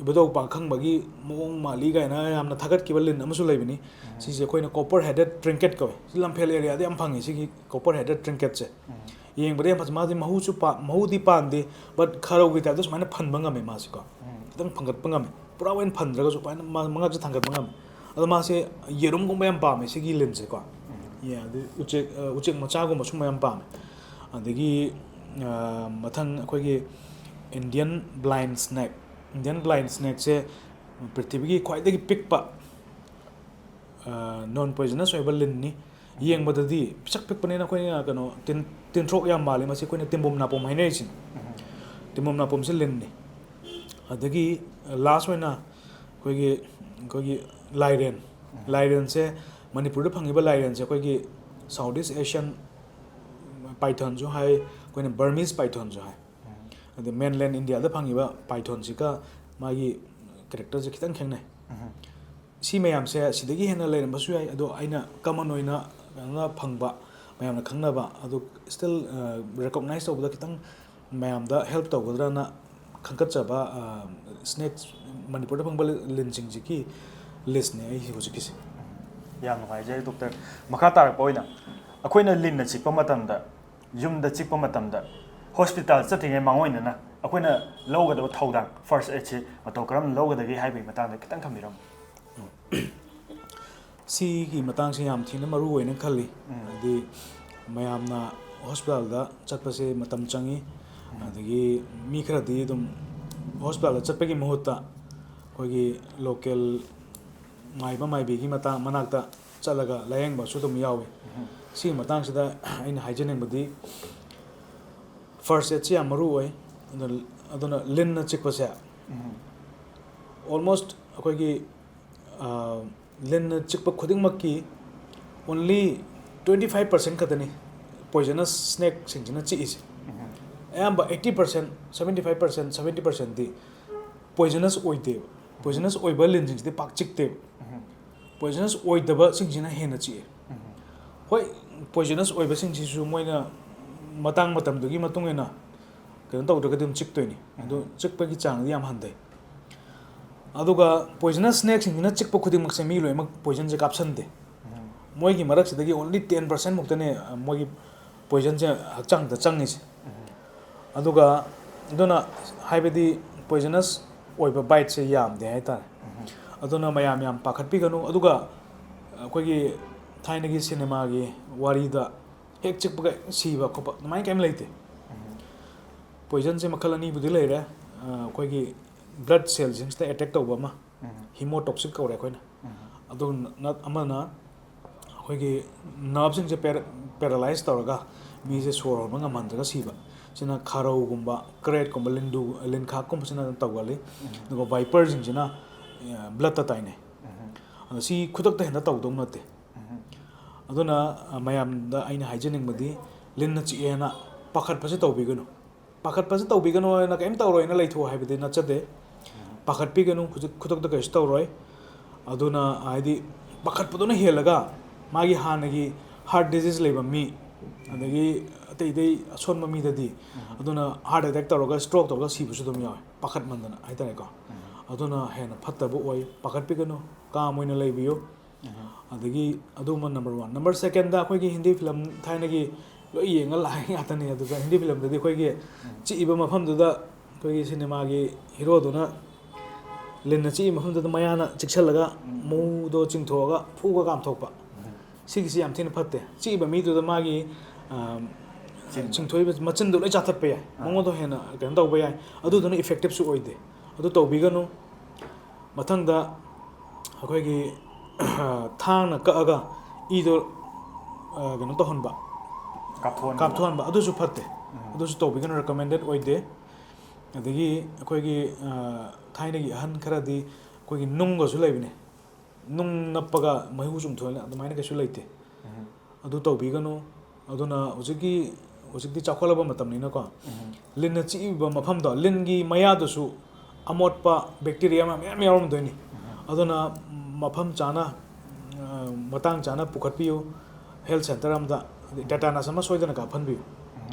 ꯏꯕꯨꯙꯧ ꯄꯥꯈꯪꯕꯒꯤ ꯃꯑꯣꯡ ꯃꯥꯜꯂꯤ ꯀꯥꯏꯅ ꯌꯥꯝꯅ ꯊꯥꯒꯠꯈꯤꯕ ꯂꯤꯟ ꯑꯃꯁꯨ ꯂꯩꯕꯅꯤ꯫ ꯁꯤꯁꯦ ꯑꯩꯈꯣꯏꯅ copper headed trinket ꯀꯧꯏ꯫ ꯁꯤ ꯂꯝꯐꯦꯜ areaꯗ ꯌꯥꯝ ꯐꯪꯉꯤ, ꯁꯤꯒꯤ copper headed trinketꯁꯦ꯫ ꯌꯦꯡꯕꯗ ꯌꯥꯝ ꯐꯖꯩ꯫ ꯃꯥꯗꯤ ꯃꯍꯨꯁꯨ ꯄꯥ-, ꯃꯍꯨꯗꯤ ꯄꯥꯟꯗꯦ, but ꯈꯔꯧꯒꯤ typeꯇ ꯁꯨꯃꯥꯏꯅ ꯐꯟꯕ ꯉꯝꯃꯦ ꯃꯥꯁꯤꯀꯣ꯫ ꯈꯤꯇꯪ ꯐꯟꯒꯠꯄ ꯉꯝꯃꯦ꯫ ꯄꯨꯔꯥ ꯑꯣꯏꯅ ꯐꯟꯗ꯭ꯔꯒꯁꯨ ꯁꯨꯃꯥꯏꯅ ꯃꯥ-, ꯃꯉꯛꯁꯦ ꯊꯥꯡꯒꯠꯄ ꯉꯝꯃꯦ꯫ ꯑꯗꯣ ꯃꯥꯁꯦ ꯌꯦꯔꯨꯝꯒꯨꯝꯕ ꯌꯥꯝ ꯄꯥꯝꯃꯦ ꯁꯤꯒꯤ ꯂꯤꯟꯁꯦꯀꯣ꯫ ꯌꯦ, ꯑꯗꯩ ꯎꯆꯦꯛ, ꯑ, ꯎꯆꯦꯛ ꯃꯆꯥꯒꯨꯝꯕ ꯁꯨꯝꯕ ꯌꯥꯝ ꯄꯥꯝꯃꯦ꯫ ꯑꯗꯒꯤ, ꯑ, ꯃꯊꯪ ꯑꯩꯈꯣꯏꯒꯤ Indian blind snake꯫ Indian blind snakeꯁꯦ ꯄ꯭ꯔꯤꯊꯤꯕꯤꯒꯤ ꯈ꯭ꯋꯥꯏꯗꯒꯤ ꯄꯤꯛꯄ, ꯑ, non poisonous ꯑꯣꯏꯕ ꯂꯤꯟꯅꯤ꯫ ꯌꯦꯡꯕꯗꯗꯤ ꯄꯤꯁꯛ ꯄꯤꯛꯄꯅꯤꯅ ꯑꯩꯈꯣꯏꯅ ꯀꯩꯅꯣ ꯇꯤꯟ-, ꯇꯤꯟꯊ꯭ꯔꯣꯛ ꯌꯥꯝ ꯃꯥꯜꯂꯤ꯫ ꯃꯁꯤ ꯑꯩꯈꯣꯏꯅ ꯇꯤꯝꯕꯨꯝ ꯅꯥꯄꯨꯝ ꯍꯥꯏꯅꯔꯤꯁꯤꯅꯤ꯫ ꯇꯤꯝꯕꯨꯝ ꯅꯥꯄꯨꯝꯁꯦ ꯂꯤꯟꯅꯤ꯫ ꯑꯗꯒꯤ last ꯑꯣꯏꯅ ꯑꯩꯈꯣꯏꯒꯤ, ꯑꯩꯈꯣꯏꯒꯤ ꯂꯥꯏꯔꯦꯟ꯫ ꯂꯥꯏꯔꯦꯟꯁꯦ, ꯃꯅꯤꯄꯨꯔꯗ ꯐꯪꯉꯤꯕ ꯂꯥꯏꯔꯦꯟꯁꯦ ꯑꯩꯈꯣꯏꯒꯤ South East Asian pythonꯁꯨ ꯍꯥꯏ, ꯑꯩꯈꯣꯏꯅ Burmese pythonꯁꯨ ꯍꯥꯏ꯫ ꯑꯗ mainland Indiaꯗ ꯐꯪꯉꯤꯕ pythonꯁꯤꯒ ꯃꯥꯒꯤ characterꯁꯦ ꯈꯤꯇꯪ ꯈꯦꯠꯅꯩ꯫ ꯁꯤ ꯃꯌꯥꯝꯁꯦ ꯁꯤꯗꯒꯤ ꯍꯦꯟꯅ ꯂꯩꯔꯝꯕꯁꯨ ꯌꯥꯏ, ꯑꯗꯣ ꯑꯩꯅ common ꯑꯣꯏꯅ ꯀꯩꯅꯣꯅ ꯐꯪꯕ, ꯃꯌꯥꯝꯅ ꯈꯪꯅꯕ, ꯑꯗꯣ still, ꯑ, recognize ꯇꯧꯕꯗ ꯈꯤꯇꯪ ꯃꯌꯥꯝꯗ help ꯇꯧꯒꯗ꯭ꯔꯅ ꯈꯟꯒꯠꯆꯕ, ꯑ, snake, ꯃꯅꯤꯄꯨꯔꯗ ꯐꯪꯕ ꯂꯤꯟꯁꯤꯡꯁꯤꯒꯤ listꯅꯦ ꯑꯩ ꯍꯧꯖꯤꯛꯀꯤꯁꯦ꯫ ꯌꯥꯝ ꯅꯨꯡꯉꯥꯏꯖꯔꯦ doctor꯫ ꯃꯈꯥ ꯇꯥꯔꯛꯄ ꯑꯣꯏꯅ ꯑꯩꯈꯣꯏꯅ ꯂꯤꯟꯅ ꯆꯤꯛꯄ ꯃꯇꯝꯗ, ꯌꯨꯝꯗ ꯆꯤꯛꯄ ꯃꯇꯝꯗ hospital ꯆꯠꯇ꯭ꯔꯤꯉꯩ ꯃꯥꯡꯑꯣꯏꯅꯅ ꯑꯩꯈꯣꯏꯅ ꯂꯧꯒꯗꯕ ꯊꯧꯗꯥꯡ, first aidꯁꯤ ꯃꯇꯧ ꯀꯔꯝꯅ ꯂꯧꯒꯗꯒꯦ ꯍꯥꯏꯕꯒꯤ ꯃꯇꯥꯡꯗ ꯈꯤꯇꯪ ꯊꯝꯕꯤꯔꯝꯃꯨ꯫ ꯁꯤꯒꯤ ꯃꯇꯥꯡꯁꯦ ꯌꯥꯝ ꯊꯤꯅ ꯃꯔꯨ ꯑꯣꯏꯅ ꯈꯜꯂꯤ꯫ ꯍꯥꯏꯗꯤ ꯃꯌꯥꯝꯅ hospitalꯗ ꯆꯠꯄꯁꯦ ꯃꯇꯝ ꯆꯪꯉꯤ, ꯑꯗꯒꯤ ꯃꯤ ꯈꯔꯗꯤ ꯑꯗꯨꯝ ꯍꯣꯁꯄꯤꯇꯥꯜꯗ ꯆꯠꯄꯒꯤ ꯃꯍꯨꯠꯇ ꯑꯩꯈꯣꯏꯒꯤ ꯂꯣꯀꯦꯜ ꯃꯥꯏꯕ ꯃꯥꯏꯕꯤꯒꯤ ꯃꯇꯥꯡ ꯃꯅꯥꯛꯇ ꯆꯠꯂꯒ ꯂꯥꯌꯦꯡꯕꯁꯨ ꯑꯗꯨꯝ ꯌꯥꯎꯏ꯫ ꯁꯤꯒꯤ ꯃꯇꯥꯡꯁꯤꯗ ꯑꯩꯅ ꯍꯥꯏꯖꯅꯤꯡꯕꯗꯤ, ꯐꯥꯔꯁ ꯑꯦꯗꯁꯤ ꯌꯥꯝ ꯃꯔꯨ ꯑꯣꯏ꯫ ꯑꯗꯨꯅ, ꯑꯗꯨꯅ ꯂꯤꯟꯅ ꯆꯤꯛꯄꯁꯦ, ꯑꯣꯜꯃꯣꯁ ꯑꯩꯈꯣꯏꯒꯤ, ꯑ, ꯂꯤꯟꯅ ꯆꯤꯛꯄ ꯈꯨꯗꯤꯡꯃꯛꯀꯤ only twenty five percent ꯈꯛꯇꯅꯤ poisonous snakeꯁꯤꯡꯁꯤꯅ ꯆꯤꯛꯏꯁꯦ꯫ ꯑꯌꯥꯝꯕ eighty percent, seventy five percent, seventy percentꯗꯤ poisonous ꯑꯣꯏꯗꯦꯕ꯫ Poisonous ꯑꯣꯏꯕ ꯂꯤꯟꯁꯤꯡꯁꯤꯗꯤ ꯄꯥꯛ ꯆꯤꯛꯇꯦꯕ꯫ Poisonous ꯑꯣꯏꯗꯕꯁꯤꯡꯁꯤꯅ ꯍꯦꯟꯅ ꯆꯤꯛꯑꯦ꯫ ꯍꯣꯏ, poisonous ꯑꯣꯏꯕꯁꯤꯡꯁꯤꯁꯨ ꯃꯣꯏꯅ ꯃꯇꯥꯡ ꯃꯇꯝꯗꯨꯒꯤ ꯃꯇꯨꯡ ꯏꯟꯅ ꯀꯩꯅꯣ ꯇꯧꯗ꯭ꯔꯒꯗꯤ ꯑꯗꯨꯝ ꯆꯤꯛꯇꯣꯏꯅꯤ꯫ ꯑꯗꯨ ꯆꯤꯛꯄꯒꯤ ꯆꯥꯡꯗꯤ ꯌꯥꯝ ꯍꯟꯊꯩ꯫ ꯑꯗꯨꯒ poisonous snakeꯁꯤꯡꯁꯤꯅ ꯆꯤꯛꯄ ꯈꯨꯗꯤꯡꯃꯛꯁꯦ ꯃꯤ ꯂꯣꯏꯅꯃꯛ poisonꯁꯦ ꯀꯥꯞꯁꯟꯗꯦ꯫ ꯃꯣꯏꯒꯤ ꯃꯔꯛꯁꯤꯗꯒꯤ only ten percent ꯃꯨꯛꯇꯅꯦ, ꯑ, ꯃꯣꯏꯒꯤ poisonꯁꯦ ꯍꯛꯆꯥꯡꯗ ꯆꯪꯉꯤꯁꯦ꯫ ꯑꯗꯨꯒ, ꯑꯗꯨꯅ, ꯍꯥꯏꯕꯗꯤ, poisonous ꯑꯣꯏꯕ biteꯁꯦ ꯌꯥꯝꯗꯦ ꯍꯥꯏꯇꯥꯔꯦ꯫ ꯑꯗꯨꯅ ꯃꯌꯥꯝ ꯌꯥꯝ ꯄꯥꯈꯠꯄꯤꯒꯅꯨ꯫ ꯑꯗꯨꯒ ꯑꯩꯈꯣꯏꯒꯤ ꯊꯥꯏꯅꯒꯤ ꯁꯤꯅꯦꯃꯥꯒꯤ ꯋꯥꯔꯤꯗ ꯍꯦꯛ ꯆꯤꯛꯄꯒ ꯁꯤꯕ ꯈꯣꯠꯄ ꯑꯗꯨꯃꯥꯏꯅ ꯀꯩꯝ ꯂꯩꯇꯦ꯫ Poisonꯁꯦ ꯃꯈꯜ ꯑꯅꯤꯕꯨꯗꯤ ꯂꯩꯔꯦ꯫ ꯑ, ꯑꯩꯈꯣꯏꯒꯤ blood cellꯁꯤꯡꯁꯤꯗ attack ꯇꯧꯕ ꯑꯃ, hemotoxic ꯀꯧꯔꯦ ꯑꯩꯈꯣꯏꯅ꯫ ꯑꯗꯨ ꯅ-, ꯑꯃꯅ ꯑꯩꯈꯣꯏꯒꯤ nerveꯁꯤꯡꯁꯦ ꯄꯦꯔ-, paralyze ꯇꯧꯔꯒ ꯃꯤꯁꯦ ꯁꯣꯔ ꯍꯣꯟꯕ ꯉꯝꯍꯟꯗ꯭ꯔꯒ ꯁꯤꯕ꯫ ꯁꯤꯅ ꯈꯥꯔꯧꯒꯨꯝꯕ, crateꯀꯨꯝꯕ, ꯂꯤꯟꯗꯨ-, ꯂꯤꯟꯈꯥꯛꯀꯨꯝꯕꯁꯤꯅ ꯑꯗꯨꯝ ꯇꯧꯒꯜꯂꯤ꯫ ꯑꯗꯨꯒ viperꯁꯤꯡꯁꯤꯅ, ꯑ, bloodꯇ ꯇꯥꯏꯅꯩ꯫ ꯑꯗꯣ ꯁꯤ ꯈꯨꯗꯛꯇ ꯍꯦꯛꯇ ꯇꯧꯗꯧ ꯅꯠꯇꯦ꯫ ꯑꯗꯨꯅ, ꯑ, ꯃꯌꯥꯝꯗ ꯑꯩꯅ ꯍꯥꯏꯖꯅꯤꯡꯕꯗꯤ, ꯂꯤꯟꯅ ꯆꯤꯛꯑꯦꯅ ꯄꯥꯈꯠꯄꯁꯦ ꯇꯧꯕꯤꯒꯅꯨ꯫ ꯄꯥꯈꯠꯄꯁꯦ ꯇꯧꯕꯤꯒꯅꯨ ꯍꯥꯏꯅ ꯀꯩꯝ ꯇꯧꯔꯣꯏꯅ ꯂꯩꯊꯣꯛꯑꯣ ꯍꯥꯏꯕꯗꯤ ꯅꯠꯆꯗꯦ꯫ ꯄꯥꯈꯠꯄꯤꯒꯅꯨ, ꯍꯧꯖꯤꯛ ꯈꯨꯗꯛꯇ ꯀꯩꯁꯨ ꯇꯧꯔꯣꯏ꯫ ꯑꯗꯨꯅ, ꯍꯥꯏꯗꯤ, ꯄꯥꯈꯠꯄꯗꯨꯅ ꯍꯦꯜꯂꯒ ꯃꯥꯒꯤ ꯍꯥꯟꯅꯒꯤ heart disease ꯂꯩꯕ ꯃꯤ, ꯑꯗꯒꯤ ꯑꯇꯩ ꯑꯇꯩ ꯑꯁꯣꯟꯕ ꯃꯤꯗꯗꯤ, ꯑꯗꯨꯅ heart attack ꯇꯧꯔꯒ, stroke ꯇꯧꯔꯒ ꯁꯤꯕꯁꯨ ꯑꯗꯨꯝ ꯌꯥꯎꯋꯦ, ꯄꯥꯈꯠꯃꯟꯗꯅ ꯍꯥꯏꯇꯥꯔꯦꯀꯣ꯫ ꯑꯗꯨꯅ ꯍꯦꯟꯅ ꯐꯠꯇꯕ ꯑꯣꯏ, ꯄꯥꯈꯠꯄꯤꯒꯅꯨ, calm ꯑꯣꯏꯅ ꯂꯩꯕꯤꯌꯨ꯫ ꯑꯗꯒꯤ ꯑꯗꯨꯃ number one꯫ Number secondꯗ, ꯑꯩꯈꯣꯏꯒꯤ ꯍꯤꯟꯗꯤ film ꯊꯥꯏꯅꯒꯤ ꯂꯣꯏ ꯌꯦꯡꯉ ꯂꯥꯛꯑꯦ ꯉꯥꯛꯇꯅꯤ꯫ ꯑꯗꯨꯗ ꯍꯤꯟꯗꯤ filmꯗꯗꯤ ꯑꯩꯈꯣꯏꯒꯤ ꯆꯤꯛꯏꯕ ꯃꯐꯝꯗꯨꯗ ꯑꯩꯈꯣꯏꯒꯤ ꯁꯤꯅꯦꯃꯥꯒꯤ heroꯗꯨꯅ ꯂꯤꯟꯅ ꯆꯤꯛꯏ ꯃꯐꯝꯗꯨꯗ ꯃꯌꯥꯅ ꯆꯤꯛꯁꯜꯂꯒ ꯃꯨꯗꯣ ꯆꯤꯡꯊꯣꯛꯑꯒ ꯐꯨꯒ ꯀꯥꯝꯊꯣꯛꯄ꯫ ꯁꯤꯒꯤꯁꯤ ꯌꯥꯝ ꯊꯤꯅ ꯐꯠꯇꯦ꯫ ꯆꯤꯛꯏꯕ ꯃꯤꯗꯨꯗ ꯃꯥꯒꯤ, ꯑ, ꯆꯤꯡꯊꯣꯛꯏꯕ ꯃꯆꯤꯟꯗꯣ ꯂꯣꯏ ꯆꯥꯊꯠꯄ ꯌꯥꯏ, ꯃꯉꯣꯟꯗ ꯍꯦꯟꯅ ꯀꯩꯅꯣ ꯇꯧꯕ ꯌꯥꯏ꯫ ꯑꯗꯨꯗꯨꯅ effectiveꯁꯨ ꯑꯣꯏꯗꯦ꯫ ꯑꯗꯨ ꯇꯧꯕꯤꯒꯅꯨ꯫ ꯃꯊꯪꯗ ꯑꯩꯈꯣꯏꯒꯤ ꯊꯥꯡꯅ ꯀꯛꯑꯒ ꯏꯗꯣ ꯀꯩꯅꯣ ꯇꯧꯍꯟꯕ, ꯀꯥꯞꯊꯣꯛꯍꯟꯕ꯫ ꯀꯥꯞꯊꯣꯛꯍꯟꯕ, ꯑꯗꯨꯁꯨ ꯐꯠꯇꯦ꯫ ꯑꯗꯨꯁꯨ ꯇꯧꯕꯤꯒꯅꯨ, recommended ꯑꯣꯏꯗꯦ꯫ ꯑꯗꯒꯤ ꯑꯩꯈꯣꯏꯒꯤ ꯊꯥꯏꯅꯒꯤ ꯑꯍꯟ ꯈꯔꯗꯤ ꯑꯩꯈꯣꯏꯒꯤ ꯅꯨꯡꯒꯁꯨ ꯂꯩꯕꯅꯦ, ꯅꯨꯡ ꯅꯞꯄꯒ ꯃꯩꯍꯨ ꯆꯨꯝꯊꯣꯛꯍꯜꯂꯦ, ꯑꯗꯨꯃꯥꯏꯅ ꯀꯩꯁꯨ ꯂꯩꯇꯦ꯫ ꯑꯗꯨ ꯇꯧꯕꯤꯒꯅꯨ꯫ ꯑꯗꯨꯅ ꯍꯧꯖꯤꯛꯀꯤ, ꯍꯧꯖꯤꯛꯇꯤ ꯆꯥꯎꯈꯠꯂꯕ ꯃꯇꯝꯅꯤꯅꯀꯣ, ꯂꯤꯟꯅ ꯆꯤꯛꯏꯕ ꯃꯐꯝꯗꯣ, ꯂꯤꯟꯒꯤ ꯃꯌꯥꯗꯨꯁꯨ ꯑꯃꯣꯠꯄ bacteria ꯃꯌꯥꯝ ꯌꯥꯎꯔꯝꯗꯣꯏꯅꯤ꯫ ꯑꯗꯨꯅ ꯃꯐꯝ ꯆꯥꯅ, ꯃꯇꯥꯡ ꯆꯥꯅ ꯄꯨꯈꯠꯄꯤꯌꯨ health centre ꯑꯃꯗ꯫ ꯑꯗꯩ tetanus ꯑꯃ ꯁꯣꯏꯗꯅ ꯀꯥꯞꯍꯟꯕꯤꯌꯨ꯫